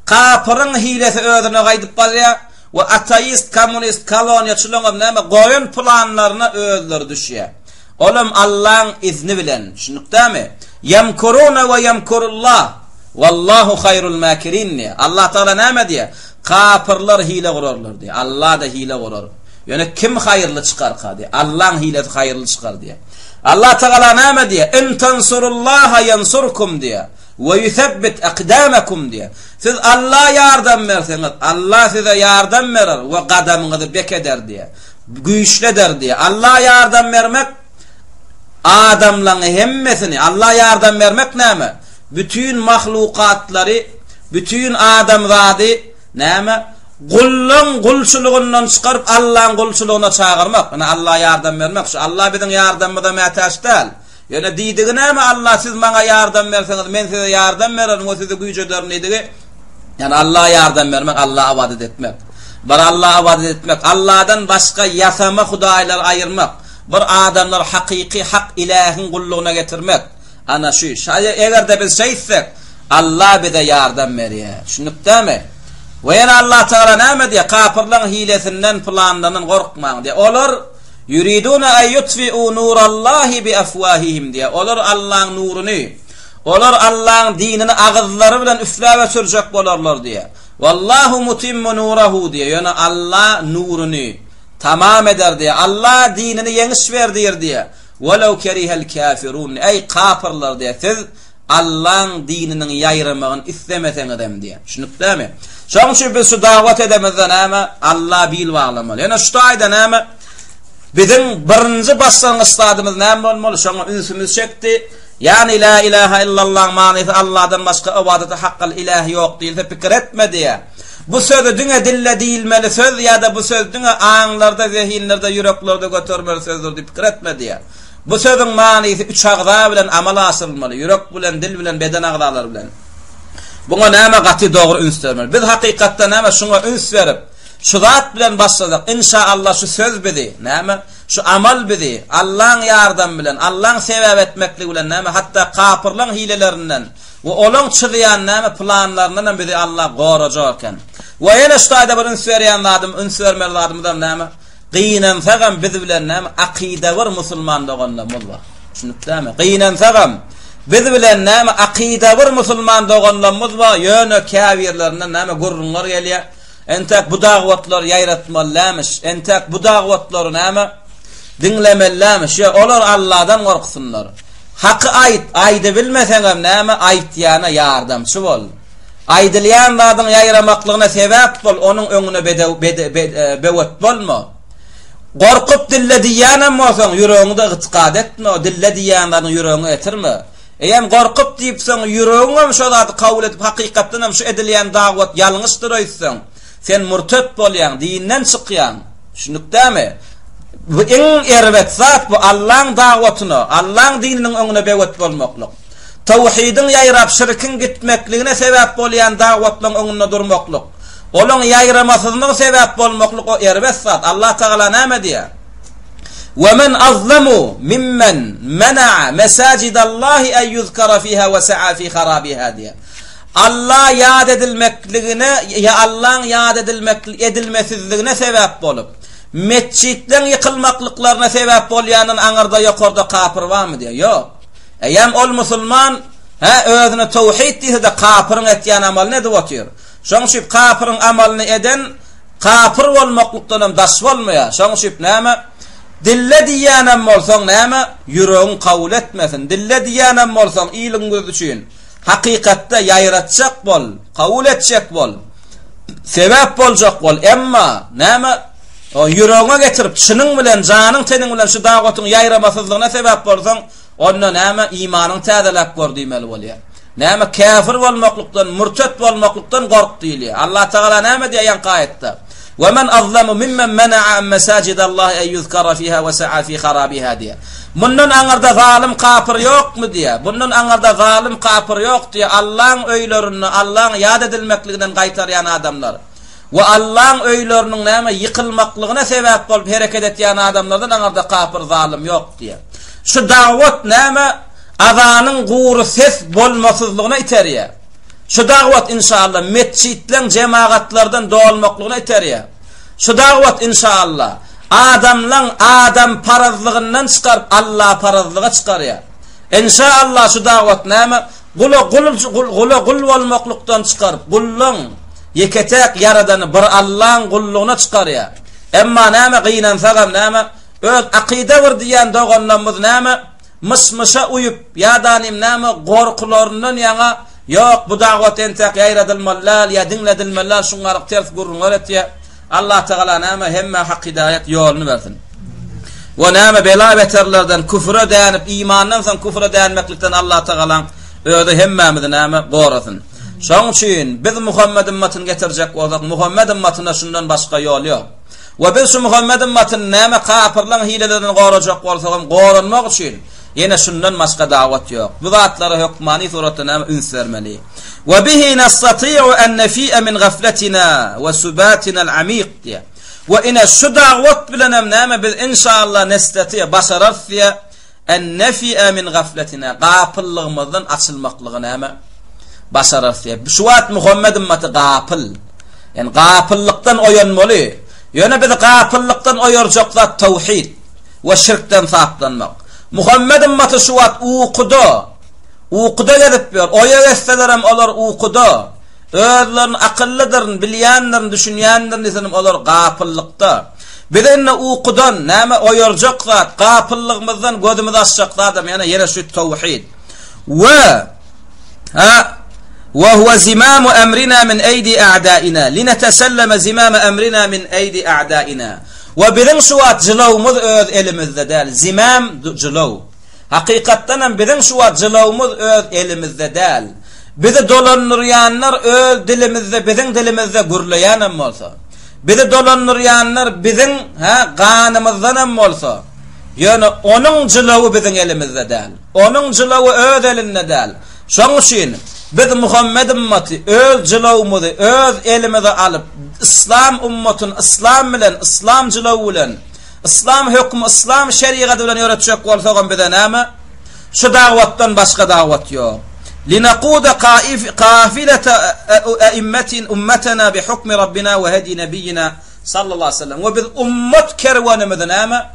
kapyryň hilesi özüne gaýdyp barýar we ateist, kommunist, koloniýaçylaryňam näme goýan planlaryna özleri düşýär. Olam Allaň izni bilen, düşündikdämi? Ýemkuruna we ýemkurullah, wallahu haýrul makirin diýýär. Allah Tagala näme diýýär? Kapyrlar hile gurarlar diýýär. Allah-da hile gurar. Ýöne kim haýyrly çykarka diýýär. Allaň hilesi haýyrly çykar diýýär. Allah Tagala näme diýýär? In tansurullaha ýensurkum diýýär. We ýusebbit akdamakum diýýär. Siz Alla ýardam berseňiz, Allah size ýardam berer we gadamyňyzy bek eder diýýär. Güýçli eder diýýär. Alla ýardam bermek adamlaryň hemmesini, Alla ýardam bermek näme? Bütin mahlukatlary, bütin adamzady näme? Gullaň gulçulygyndan çykaryp Allaň gulçulygyna çagyrmak. Ine Alla ýardam bermek. Şu Alla biziň ýardamymyza mätäç däl. Ýöne diýdigi näme Alla siz maňa ýardam berseňiz men size ýardam bererin we sizi güýjederin diýdigi. Ýani Alla ýardam bermek, Alla ybadat etmek. Bir Alla ybadat etmek, Alladan başga ýasama hudaýlary aýyrmak, bir adamlary hakyky hak ilähiň gullugyna getirmek. Ana şu. Eger-de biz şeýtsek, Alla bize ýardam berýär. Düşündikdämi? We ýene Allah Tagala näme diýýär? Kapyrlaryň hilesinden, planlaryndan gorkmaň diýýär. Olar Yuriduna an yutfi'u nurallahi bi afwahihim diýýär. Olar Allaň nuruny, olar Allaň dinini agyzlary bilen üfläp öçürjek bolarlar diýýär. Wallahu mutimmu nurahu diýýär. Ýöne Alla nuruny tamam eder diýýär. Alla dinini ýeňiş berdir diýýär. Welew kerihel kafirun. Eý kapyrlar diýýär. Siz Allaň dininiň ýaýramagyny islemeseňizem diýýär. Düşündikdämi? Şonuň üçin biz şu dawat edemizde näme? Alla bil baglamaly. Ýöne şu taýda näme? Biziň birinji başlangyç zadymyz näme bolmaly? Şoňa ünsümizi çekdi. Ýagny la ilaha illallaň manysy Alladan başga ybadata hakgal iläh ýok diýilse pikir etme diýýär. Bu sözi diňe dille diýilmeli söz ýa-da bu söz diňe aňlarda, zehinlerde, ýüreklerde götermeli sözdür diýip pikir etme diýýär. Bu sözüň manysy üç agza bilen amala aşyrylmaly, ýürek bilen, dil bilen, beden agzalary bilen. Buňa näme gaty dogry üns bermeli. Biz hakykatda näme şuňa üns berip, şu zat bilen başlasak, inşa Allah şu söz bizi, näme, şu amal bizi Allaň ýardamy bilen, Allaň sebäp etmekligi bilen näme, hatda kapyrlaň hilelerinden we olaň çyzýan näme planlaryndan hem bizi Allah gorajak eken. We ýene şu taýda bir üns berýän zadym, üns bermeli zadymyzam näme? Gynansagam biz bilen näme akyda bir musulman doganlarymyz bar. Düşündikdämi? Gynansagam biz bilen näme akyda bir musulman doganlarymyz bar, ýöne käbirlerinden näme gürrüňler gelýär. Entek bu dagwatlary ýaýratmaly dämiş, entek bu dagwatlary näme diňlemeli dämiş. Ýa olar Alladan gorksynlar. Haky aýt, aýdybilmeseňem näme aýtýana ýardamçy bol. Aýdylýan zadyň ýaýramaklygyna sebäp bol, onuň öňüne bedew, bede, böwet bolma. Gorkup dille diýýänem bolsaň, ýüregiňde ygtykad etme, o dille diýýän zadyňy ýüregiňe getirme. Eýem gorkup diýipsiň, ýüregiňem şo zady kabul edip, hakykatdan hem şu edilýän dagwat ýalňyşdyr öýtseň, sen murtet bolýaň, dinden çykýaň. Düşündikdämi? Bu iň erbet zat bu Allaň dagwatyna, Allaň dininiň öňüne böwet bolmaklyk. Tawhidiň ýaýrap şirkiň gitmekligine sebäp bolýan dagwatlaryň öňünde durmaklyk, olaň ýaýramasyzlygy sebäp bolmaklyk o erbet zat. Allah Tagala näme diýýär? We men azlamu mimmen mena'a mesajidallahi en yuzkara fiha we sa'a fi harabiha diýýär. Alla ýat edilmekligine ýa Allaň ýat edilmek edilmesizligine sebäp bolup, metjitleň ýykylmaklyklaryna sebäp bolýandan aňyrda ýokarda kapyr barmy diýýär. Ýok. Eýýäm ol musulman, hä, özüne towhid diýse-de kapyryň etýän amalyny edip otyr. Şoň üçin kapyryň amalyny eden kapyr bolmaklykdan hem daş bolmaýar. Şoň üçin näme? Dille diýýänem bolsaň näme? Ýüregiň kabul etmesin. Dille diýýänem bolsaň iliň gözi üçin hakykatda ýaýratjak bol, kabul etjek bol. Sebäp boljak bol. Emma näme? O ýüregiňe getirip, çynyň bilen, janyň teniň bilen şu dagwatyň ýaýramasyzlygyna sebäp bolsaň, Onda näme, imanyňy täzeläp gör diýmeli bolýar. Näme, käfir bolmaklykdan, mürtet bolmaklykdan gork diýilýär. Allatagala näme diýýär ýaňky aýatda? We men azlamu mimmen mena'a an mesajidallahi en yuzkara fiha we sa'a fi harabiha diýýär. Mundan aňyrda zalym kapyr ýokmy diýýär. Bundan aňyrda zalym kapyr ýok diýýär. Allaň öýlerinde Allaň ýat edilmekliginden gaýtarýan adamlar we Allaň öýleriniň näme ýykylmaklygyna sebäp bolup hereket etýän adamlardan aňyrda kapyr zalym ýok diýýär. Şu dagwat näme azanyň gury ses bolmasyzlygyna iterýär. Şu dagwat inşallah metjitleň jemagatlardan dolmaklygyna iterýär. Şu dagwat inşallah adamlaň adamparazlygyndan çykaryp allaparazlyga çykarýar. Inşallah şu dagwat näme gula gul gula gul bolmaklykdan çykaryp gullaň ýeke-täk ýaradany bir Allaň gullugyna çykarýar. Emma näme gynansagam näme öz akyda bir diýýän doganlarymyz näme Myş-myşa uýup, ýa-da-nim näme, gorkularyndan ýaňa, Ýok, bu dagwat entäk ýaýradylmaly däl, ýa diňledilmeli däl, şuňňalyk ters gürrüňler etýär. Allatagala näme, hemmä hak-hidaýat ýoluny bersin. We näme, bela-beterlerden, küfüre dänip, imandan soň küfüre dänmeklikden Allatagalaň Özi hemmämizi näme, gorasyn. Şoň üçin, biz Muhammet ymmatyny getirjek bolsak, Muhammet ymmatyna şundan başga ýol ýok. We biz şu Muhammet ymmatyny näme kapyrlaň hilelerinden gorajak bolsagam goranmak üçin ýene şundan başga dawat ýok. Bu zatlara hökmany suratda näme üns bermeli. We bihi nastati'u en nefi'e min gafletina we subatinal amik diýýär. We ine şu dawat bilenem näme biz inşallah nestati başararys diýýär. En nefi'e min gafletina, gapyllygymyzdan açylmaklygy näme? Başararys diýýär. Şu wagt Muhammet ymmaty gapyl. Ýani gapyllykdan oýanmaly. Ýöne bizi gapyllykdan oýarjak zat tawhid we şirkden saplanmak. Muhammet ymmaty şu wagt ukuda. Ukuda gezip ýör. Oýa gezselerem olar ukuda. Özlerini akyllydyryn, bilýändirin, düşünýändirin diýselerem olar gapyllykda. Bizi indi ukudan, näme, oýarjak zat, gapyllygymyzdan gözümizi açjak zadam ýene ýene şu tawhid. We ha we huwa zimamu emrina min eýdi a'daina lineteselleme zimama emrina min eýdi a'daina. We biziň şu wagt jylawymyz öz elimizde däl. Zimam jylaw. Hakykatdan hem biziň şu wagt jylawymyz öz elimizde däl. Bizi dolandyrýanlar öz dilimizde, biziň dilimizde gürleýän hem bolsa. Bizi dolandyrýanlar biziň, hä, ganymyzdanam bolsa, ýöne onuň jylawy biziň elimizde däl. Onuň jylawy öz elinde däl. Şonuň üçin biz Muhammet ymmaty öz jylawymyzy öz elimize alyp, yslam ummatyny yslam bilen, yslam jylawy bilen, yslam hökümi, yslam şerigaty bilen ýöretjek bolsagam bize näme? Şu dagwatdan başga dagwat ýok. Linakuda kafilete eimmetin ummetena bi hukmi Rabbina we hedi nebiyyina sallallahu aleyhi ve sellem. We biz ummat kerwenimizi näme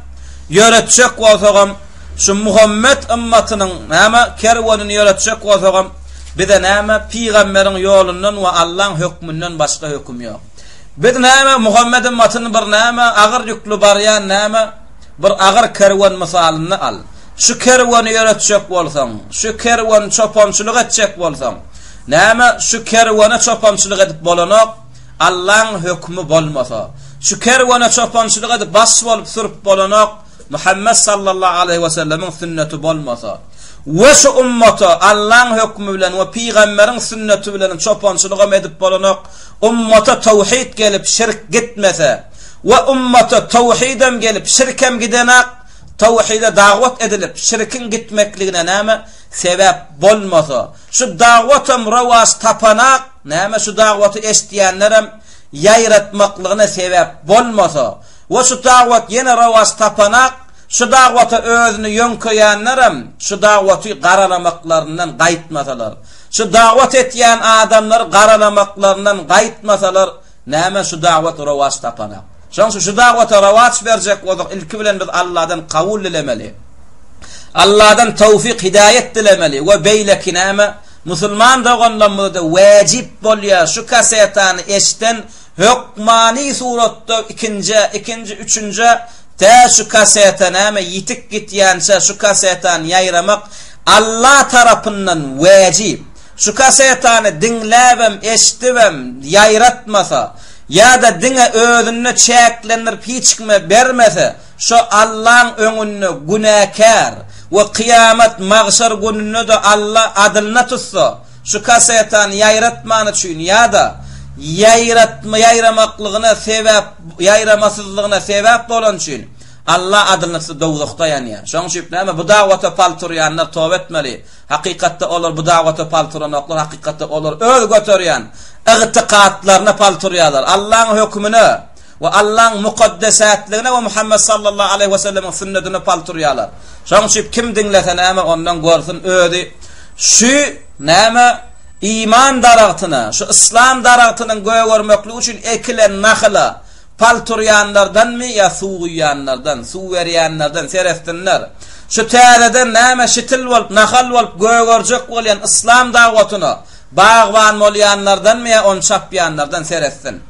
ýöretjek bolsagam, şu Muhammet ymmatynyň näme kerwenini ýöretjek bolsagam, bize näme pygamberiň ýolundan we Allaň hökmünden başga höküm ýok. Biz näme Muhammet ymmatyny bir näme agyr ýükli barýan näme bir agyr kerwen mysalynda al. Şu kerweni ýöretjek bolsaň, şu kerweni çopançylyk etjek bolsaň, näme, şu kerwene çopançylyk edip bolanok, Allaň hökümi bolmasa. Şu kerwene çopançylyk edip baş bolup sürüp bolanok, Muhammet sallallahu aleýhi we sellemiň sünneti bolmasa. We şu ummata Allaň hökümi bilen we pygamberiň sünneti bilen çopançylygam edip bolanok, ummata tawhid gelip şirk gitmese, we ummata tawhidem gelip şirkem gidenak, Tawhide dagwat edilip, şirkiň gitmekligine näme sebäp bolmasa, şu dagwatam rowaç tapanak, näme şu dagwaty eşitýänlerem ýaýratmaklygyna sebäp bolmasa we şu dagwat ýene rowaç tapanak, şu dagwata özüni ýöňkeýänlerem şu dagwaty garalamaklaryndan gaýtmasalar, şu dagwat etýän adamlary garalamaklaryndan gaýtmasalar, Näme şu dawat rowaç tapanak. Şoň üçin şu dawata rowaç berjek bolsak ilki bilen biz Allahdan kabul dilemeli. Allahdan tawfik hidaýet dilemeli we beýleki näme musulman doganlarymyza-da wajyp bolýar şu kasetany eşden hökmany suratda ikinjä, ikinji, üçünjä tä şu kaseta näme ýitik gitýänçä şu kasetany ýaýramak Allah tarapyndan wajyp. Şu kasetany diňläbem, eşdibem, ýaýratmasa, ýa-da diňe özünde çäklendirip hiç kime bermese, şo Allaň öňünde günäkär. We kyýamat, magşar gününde-de Alla adylyna tutsa, şu kasetany ýaýratmany üçin ýa-da ýaýratma ýaýramaklygyna sebäp ýaýramasyzlygyna sebäp bolany üçin Alla adylyna tutsa dowzahda ýanýar. Şonuň üçin näme bu dawata pal turýanlar toba etmeli. Hakykatda olar bu dawata pal turanoklar, hakykatda olar öz göterýän ygtykatlaryna pal turýarlar. Allaň hökümine we Allaň mukaddesätligine we Muhammet sallallahu aleýhi we sellemiň sünnetine pal turýarlar. Şonuň üçin kim diňlese näme ondan görsün özi şu näme iman daragtyna, şu yslam daragtynyň gögermekligi üçin ekilen nahyla pal turýanlardanmy ýa suw guýýanlardan, suw berýänlerden seretsinler. Şu täzeden näme şitil bolup, nahal bolup gögerjek bolýan yslam dagwatyna bagban bolýanlardanmy ýa ony çapýanlardan seretsin.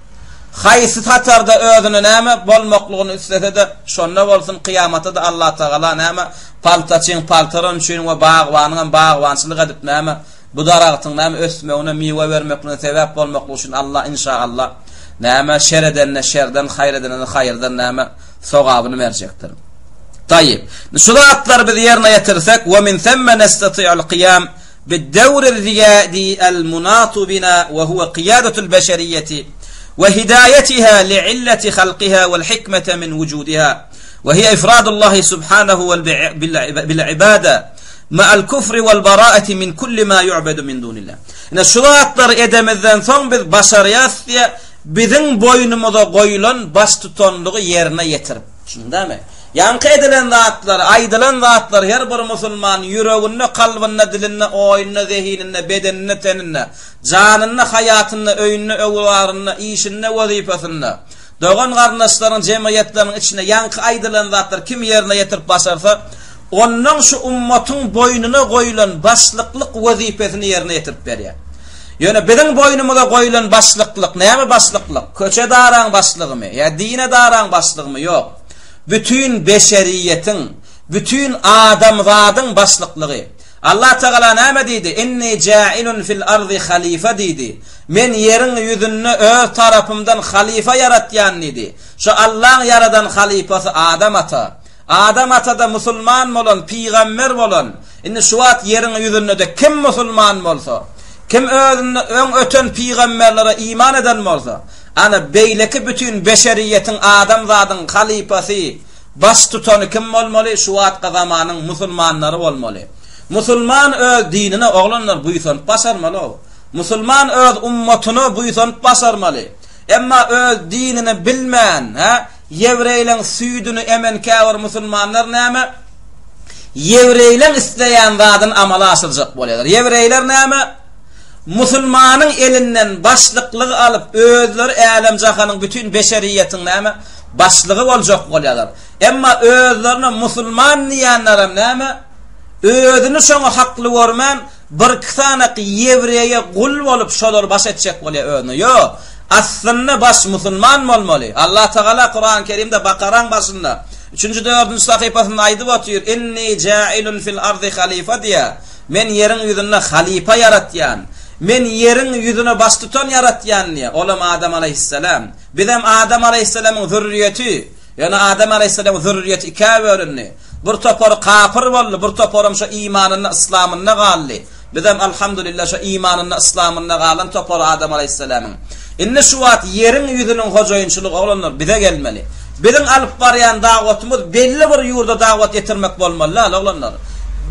Haýsy hatarda özüne näme bolmaklygyny islese-de, şonda bolsun, kyýamata-da Allatagala näme, paltaçyň paltaran üçin we bagbanyňam bagbançylyk edip näme, bu daragtyň näme ösmegine, miwe bermekligine sebäp bolmaklygy üçin Alla inşaalla näme, şer edenine şerden, haýyr edenine haýyrdan näme, sogabyny berjekdir. Taýyp. Şu zatlary biz ýerine ýetirsek, we min semme nestati'ul kyýam, Bid-dewri r-riýadi al-munatu bina we huwa kyýadatul beşeriýeti we hidaýetiha li'illeti halkyha wal-hikmete min wujudiha we hiýe ifradullahi subhanehu bil-ibada ma'al kufri wal-bara'ati min kulli ma yu'bedu min dunillah. Ine şu zatlary edemizden soň biz başarýas diýe biziň boýnumyza goýulan baştutanlygy ýerine ýetirip. Düşündämi? Ýaňky edilen zatlar, aýdylan zatlar her bir musulman ýüreginde, kalbynda, dilinde, oýunda, zehininde, bedeninde, teninde, janynda, haýatynda, öýünde, öwwarynda, işinde, wezipesinde, dogan-garyndaşlaryň, jemgyýetleriniň içinde ýaňky aýdylan zatlar kim ýerine ýetirip başarsa, ondan şu ummatyň boýnuna goýlan başlyklyk wezipesini ýerine ýetirip berýär. Ýöne biziň boýnumyza goýlan başlyklyk näme başlyklyk? Köçe edaraň başlygymy ýa din edaraň başlygymy? Ýok. Bütin beşeriýetiň, bütin adamzadyň başlyklygy. Allah Tagala näme diýdi? Inni jailun fil ardy halifa diýdi. Men ýeriň ýüzünde öz tarapymdan halyfa ýaratýan diýdi. Şu Allaň ýaradan halypasy Adam ata. Adam ata-da musulman bolan, pygamber bolan. Indi şu wagt ýeriň ýüzünde-de kim musulman bolsa, kim özünde öň öten pygamberlere iman eden bolsa, ana beýleki bütin beşeriýetiň, adamzadyň halypasy, baştutany kim bolmaly? Şu wagtky zamanyň musulmanlary bolmaly. Musulman öz dinine oglanlar buýsanyp başarmaly-ow. Musulman öz ummatyna buýsanyp başarmaly. Emma öz dinini bilmän, hä, Ýewreýleň süýdüni emen käbir musulmanlar näme? Ýewreýleň isleýän zadyny amala aşyrjak bolýarlar. Ýewreýler näme? Musulmanyň elinden başlyklygy alyp, özleri älem-jahanyň bütin beşeriýetiň näme? Başlygy boljak bolýarlar. Emma özlerine musulman diýýänlerem näme? Özüni şoňa hakly görmän, Birki sanak ýewreýe gul bolup şolary baş etjek bolýar özüne. Ýok. Aslynda baş musulman bolmaly. Allah Tagala Kurany Kerimde Bakaraň başynda üçünji dördünji sahypasynda aýdyp otyr, Inni jailun fil ardy halifa diýýär. Men ýeriň ýüzünde halypa ýaratýan. Men ýeriň ýüzüne baştutan ýaratýan diýýär. Olam Adam alaýhyssalam. Bizem Adam alaýhyssalamyň zürriýeti. Ýöne Adam alaýhyssalamyň zürriýeti ikä bölündi. Bir topary kapyr boldy, bir toparam şo imanynda, yslamynda galdy. Bizem alhamdulillah şo imanynda, yslamynda galan topary Adam alaýhyssalamyň. Indi şu wagt ýeriň ýüzüniň hojaýynçylygy oglanlar bize gelmeli. Biziň alyp barýan dawatymyz belli bir ýurda dawat ýetirmek bolmaly däl oglanlar.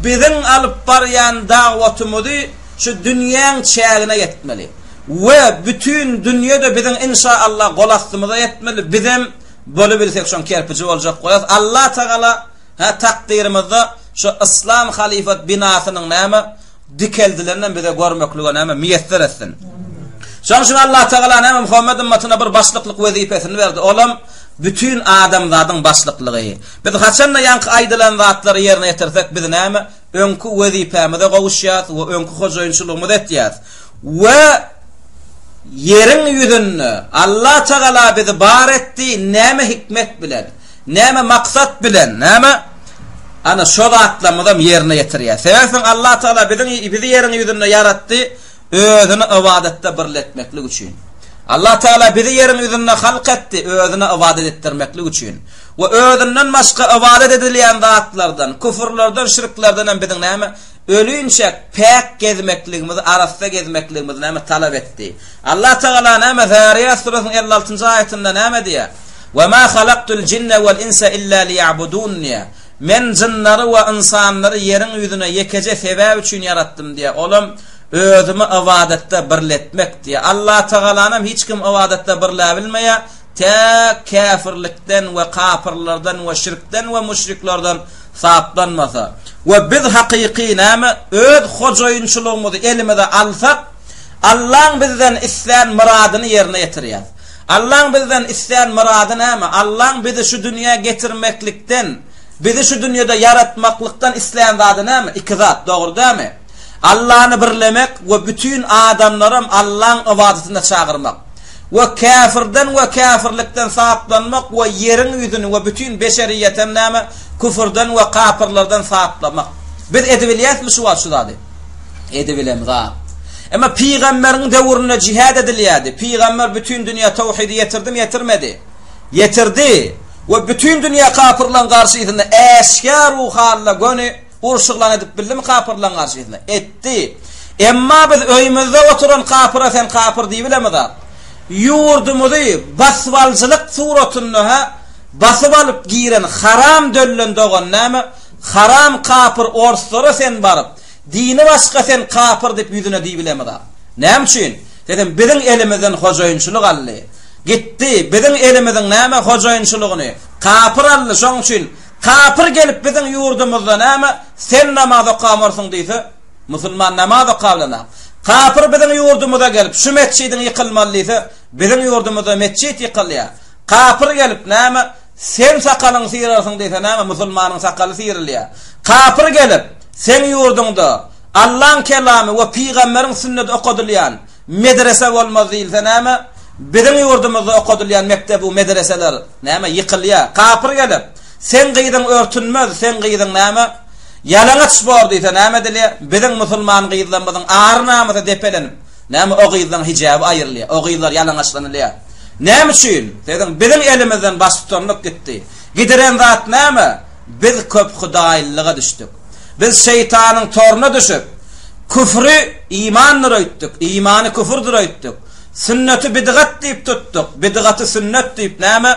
Biziň alyp barýan dawatymyzy şu dünýäň çägine ýetmeli. We bütin dünýe-de biziň inşa Allah gol astymyza ýetmeli. Bizem Bolubilsek şoň kerpiji boljak bolarys. Allah Tagala hä takdyrymyzda şu yslam halyfat binasynyň näme dikeldileninem bize görmeklige näme miýesser etsin. Şoň üçin Allah Tagala näme Muhammed ümmetine bir başlyklyk wezipesini berdi. Olam bütin adamzadyň başlyklygy. Biz haçanda ýaňky aýdylan zatlary ýerine ýetirsek biz näme öňki wezipämize gowuşýas we öňki hojaýynçylygymyzy etýäs. We ýeriň ýüzünde Allah Tagala bizi bar etdi, näme hikmet bilen, näme maksat bilen, näme? Ana şo zatlarymyzam ýerine ýetirýär. Sebäpsiň Allah Tagala biziň bizi ýeriň ýüzünde ýaratdy, özüni ybadatda birletmeklik üçin. Allah Tagala bizi ýeriň ýüzünde halk etdi, özüne ybadat etdirmeklik üçin. We özünden başga ybadat edilýän zatlardan, küfürlerden, şirklerden hem biziň näme? Ölinçäk päk gezmekligimizi, arassa gezmekligimizi näme talap etdi? Allah Tagala näme Zariýat surasynyň 56-njy aýatynda näme diýýär? Ve ma halaktul jinne vel insa illa liya'budun diýýär. Men jynlary we ynsanlary ýeriň ýüzüne ýekeje sebäp üçin ýaratdym diýýär. Olam özümi ybadatda birletmek diýýär. Allah Tagalanam hiç kim ybadatda birläbilmeýär. Tä käfirlikden we kapyrlardan we şirkden we müşriklerden saplanmasa we biz hakyky näme öz hojaýynçylygymyzy elimize alsak, Allaň bizden islän myradyny ýerine ýetirýäs. Allaň bizden islän myrady näme? Allaň bizi şu dünýä getirmeklikden, bizi şu dünýede ýaratmaklykdan islän zady näme? Iki zat, dogry dälmi? Allany birlemek we bütin adamlaram Allaň ybadatynda çagyrmak. We käfirden we käfirlikden saplanmak we ýeriň ýüzüni we bütin beşeriýetem näme? Küfürden we kapyrlardan saplamak. Biz edibilýäsmi şu wagt şu zady? Edibilemzok. Emma pygamberiň döwründe jihad edilýärdi. Pygamber bütin dünýä towhidi ýetirdimi, ýetirmedi? Ýetirdi. We bütin dünýä kapyrlaryň garşysynda äşgär ruhanda göni uruş yglan edip bildimi kapyrlaryň garşysynda? Etdi. Emma biz öýümizde oturan kapyra sen kapyr diýibilemizok. Ýurdumyzy basybalyjylyk suratynda hä basyp alyp giren haram döllen dogan näme? Haram kapyr orslara sen baryp, dini başga sen kapyr diýip ýüzüne diýibilemizok. Näme üçin? Sebäbi biziň elimizden hojaýynçylyk aldy. Gitdi, biziň elimiziň näme hojaýynçylygyny kapyr aldy, şoň üçin kapyr gelip biziň ýurdumyzda näme sen namaz okamarsyň diýse, musulman namaz okabilenok. Kapyr biziň ýurdumyza gelip şu metjidiň ýykylmaly diýse, biziň ýurdumyzda metjit ýykylýar. Kapyr gelip näme Sen sakalyňy syrarsyň diýse näme, musulmanyň sakaly syrylýar. Kapyr gelip, seň ýurduňda Allaň kelamy we pygamberiň sünneti okadylýan medrese bolmaz diýilse näme, biziň ýurdumyzda okadylýan mekdep-u medreseler näme, ýykylýar. Kapyr gelip, seň gyzyň örtünmez, seň gyzyň näme, ýalaňaç bor diýse näme edilýär, biziň musulman gyzlarymyzyň ar-namysy depelenip, Näme o gyzlaň hijaby aýrylýar, o gyzlar ýalaňaçlanylýar. Näme üçin? Siziň biziň elimizden baştutanlyk gitdi. Gidiren zat näme? Biz köphudaýlylyga düşdük. Biz şeýtanyň toruna düşüp, küfri imandyr öýtdük, imany küfürdir öýtdük. Sünneti bidgat diýip tutduk, bidgaty sünnet diýip näme?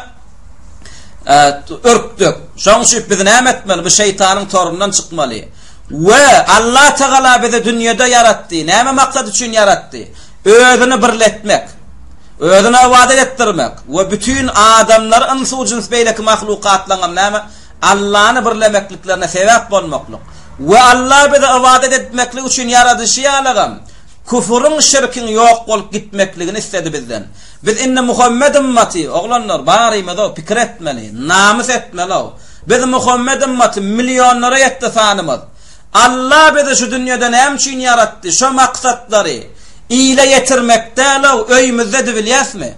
Ürkdük. Şonuň üçin biz näme etmeli? Bu şeýtanyň torundan çykmaly. We Allah Tagala bizi dünýede ýaratdy. Näme maksat üçin ýaratdy? Özüni birletmek. Özüne ybadat etdirmek we bütin adamlary ynsu jyns beýleki mahlukatlaryňam näme? Allany birlemekliklerine sebäp bolmaklyk. We Allah bizi ybadat etmeklik üçin ýaradyşy ýalygam küfüriň şirkiň ýok bolup gitmekligini isledi bizden. Biz indi Muhammed ymmaty, oglanlar barymyz-ow pikir etmeli, namys etmeli-ow. Biz Muhammet ymmaty millionlara ýetdi sanymyz. Alla bizi şu dünýede näme üçin ýaratdy? Şo maksatlary ile ýetirmek däl-ow, öýümizde edibilýäsmi?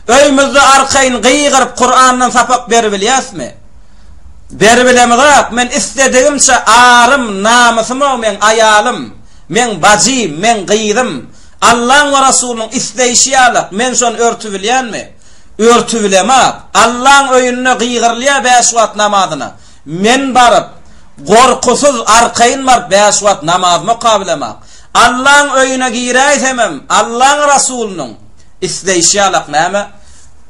Öýümizde arkaýyn gygyryp Kurandan sapak beribilýäsmi? Beribilemizok. Men isledigimçe arym, namysym-ow meň aýalym, meň bajym, meň gyzym. Allaň we Rasulynyň isleýşi ýalak men şony örtübilýänmi? Örtübilemok. Allaň öýünde gygyrylýar bäş wagt namazyna. Men baryp, gorkusyz, arkaýyn baryp bäş wagt namazymy okabilemok. Allaň öýüne giräýsemem, Allaň Rasulynyň isleýşi ýalak näme?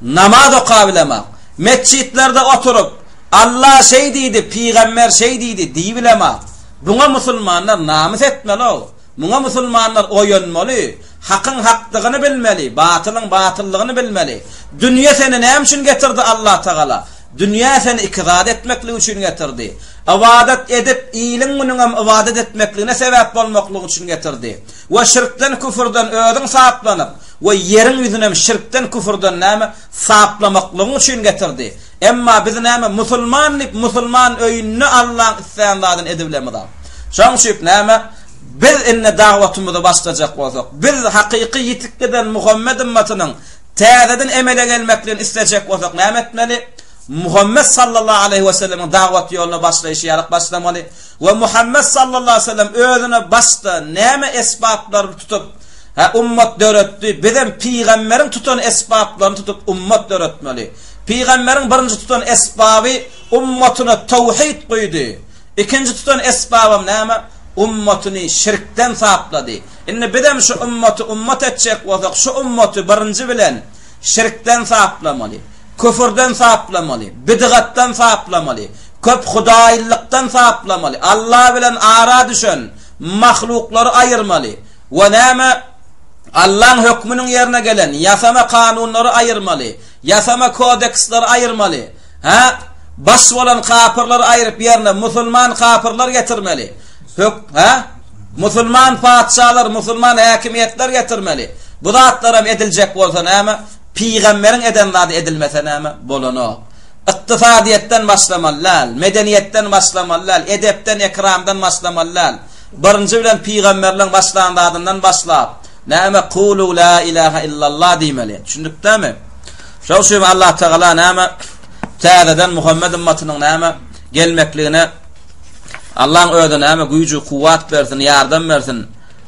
Namaz okabilemok. Metjitlerde oturyp, Alla şeý diýdi, pygamber şeý diýdi diýibilemok. Buňa musulmanlar namys etmeli-ow. Muňa musulmanlar oýanmaly, hakyň hakdygyny bilmeli, batylyň batyllygyny bilmeli. Dünýä seni näme üçin getirdi Allatagala? Dünýä seni iki zat etmeklik üçin getirdi. Ybadat edip, iliň günüňem ybadat etmekligine sebäp bolmaklyk üçin getirdi. We şirkden küfürden özüň saplanyp, we ýeriň ýüzünem şirkden küfürden näme saplamaklygyň üçin getirdi. Emma biz näme musulman diýip musulman öýünde Allaň islän zadyny edibilemizok. Şoň üçip näme biz indi dagwatymyzy başlajak bolsak, biz hakyky ýitip giden Muhammet ymmatynyň täzeden emele gelmekligini islejek bolsak näme etmeli? Muhammet sallallahu aleýhi we sellemiň dagwat ýoluna başlaýşy ýalyk başlamaly we Muhammet sallallahu aleýhi we sellem özüne başda näme esbaplary tutup hä ummat döretdi, bizem pygamberiň tutan esbaplaryny tutup ummat döretmeli. Pygamberiň birinji tutan esbaby ummatyna tawhid guýdy. Ikinji tutan esbabam näme? Ummatyny şirkden saplady. Indi bizem şu ummaty ummat etjek bolsak, şu ummaty birinji bilen şirkden saplamaly, küfürden saplamaly, bidgatdan saplamaly, köp hudaýlykdan saplamaly, Alla bilen ara düşen mahluklary aýyrmaly we näme Allaň hökmüniň ýerine gelen ýasama kanunlary aýyrmaly, ýasama kodeksleri aýyrmaly. Hä? Baş bolan kapyrlary aýryp ýerine musulman kapyrlar getirmeli. Hök, hä? Musulman patyşalar, musulman häkimiýetler getirmeli. Bu zatlaram ediljek bolsa näme? Pygamberiň eden zady edilmese näme? Bolanok. Ykdysadyýetden başlamaly däl, medeniýetden başlamaly däl, edepden, ekramdan başlamaly däl. Birinji bilen pygamberleň başlan zadyndan başlap, näme kulu la ilaha illallah diýmeli. Düşündik dämi? Şoň üçin Allah Tagala näme täzeden Muhammed ümmatynyň näme gelmekligine Allaň özi näme güýji, kuwwat bersin, ýardam bersin.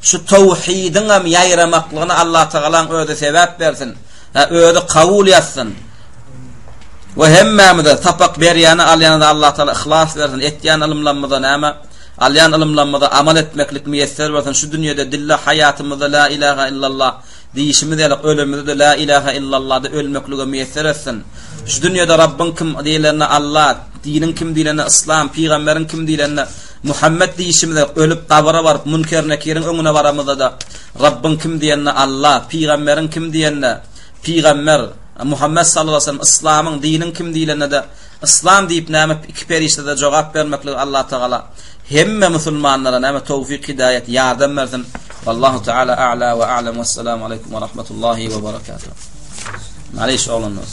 Şu tawhidiň hem ýaýramaklygyna Allah Tagalaň özi sebäp bersin. Ha, özi kabul ýatsyn. We hemmämize sapak berýäne, alýana Allah Tagala yhlas bersin. Etýän ylymlarymyza näme alýan ylymlarymyza amal etmeklik miýesser bersin. Şu dünýede dille haýatymyzda la ilaha illallah Diýişimiz ýaly, ölemizde-de Lä ilähä illallahda ölmeklige miýesser etsin. Şu dünýede Rabbyň kim diýlende Alla, diniň kim diýlende Yslam, pygamberiň kim diýlende Muhammet diýişimiz ýaly, ölüp gabyra baryp Münker-Nekiriň öňüne baramyzda-da Rabbyň kim diýende Alla, pygamberiň kim diýende pygamber, Muhammet sallallahu aleýhi we sellem, Yslamyň, diniň kim diýlende-de Yslam diýip näme iki perişdede jogap bermekligi Allatagala hemme musulmanlara näme towfyk hidaýat ýardam bersin. Wallahu taala a'la we a'lam. Wessalamu aleýkum we rahmetullahi we berekatuh. Maliş oglanlar.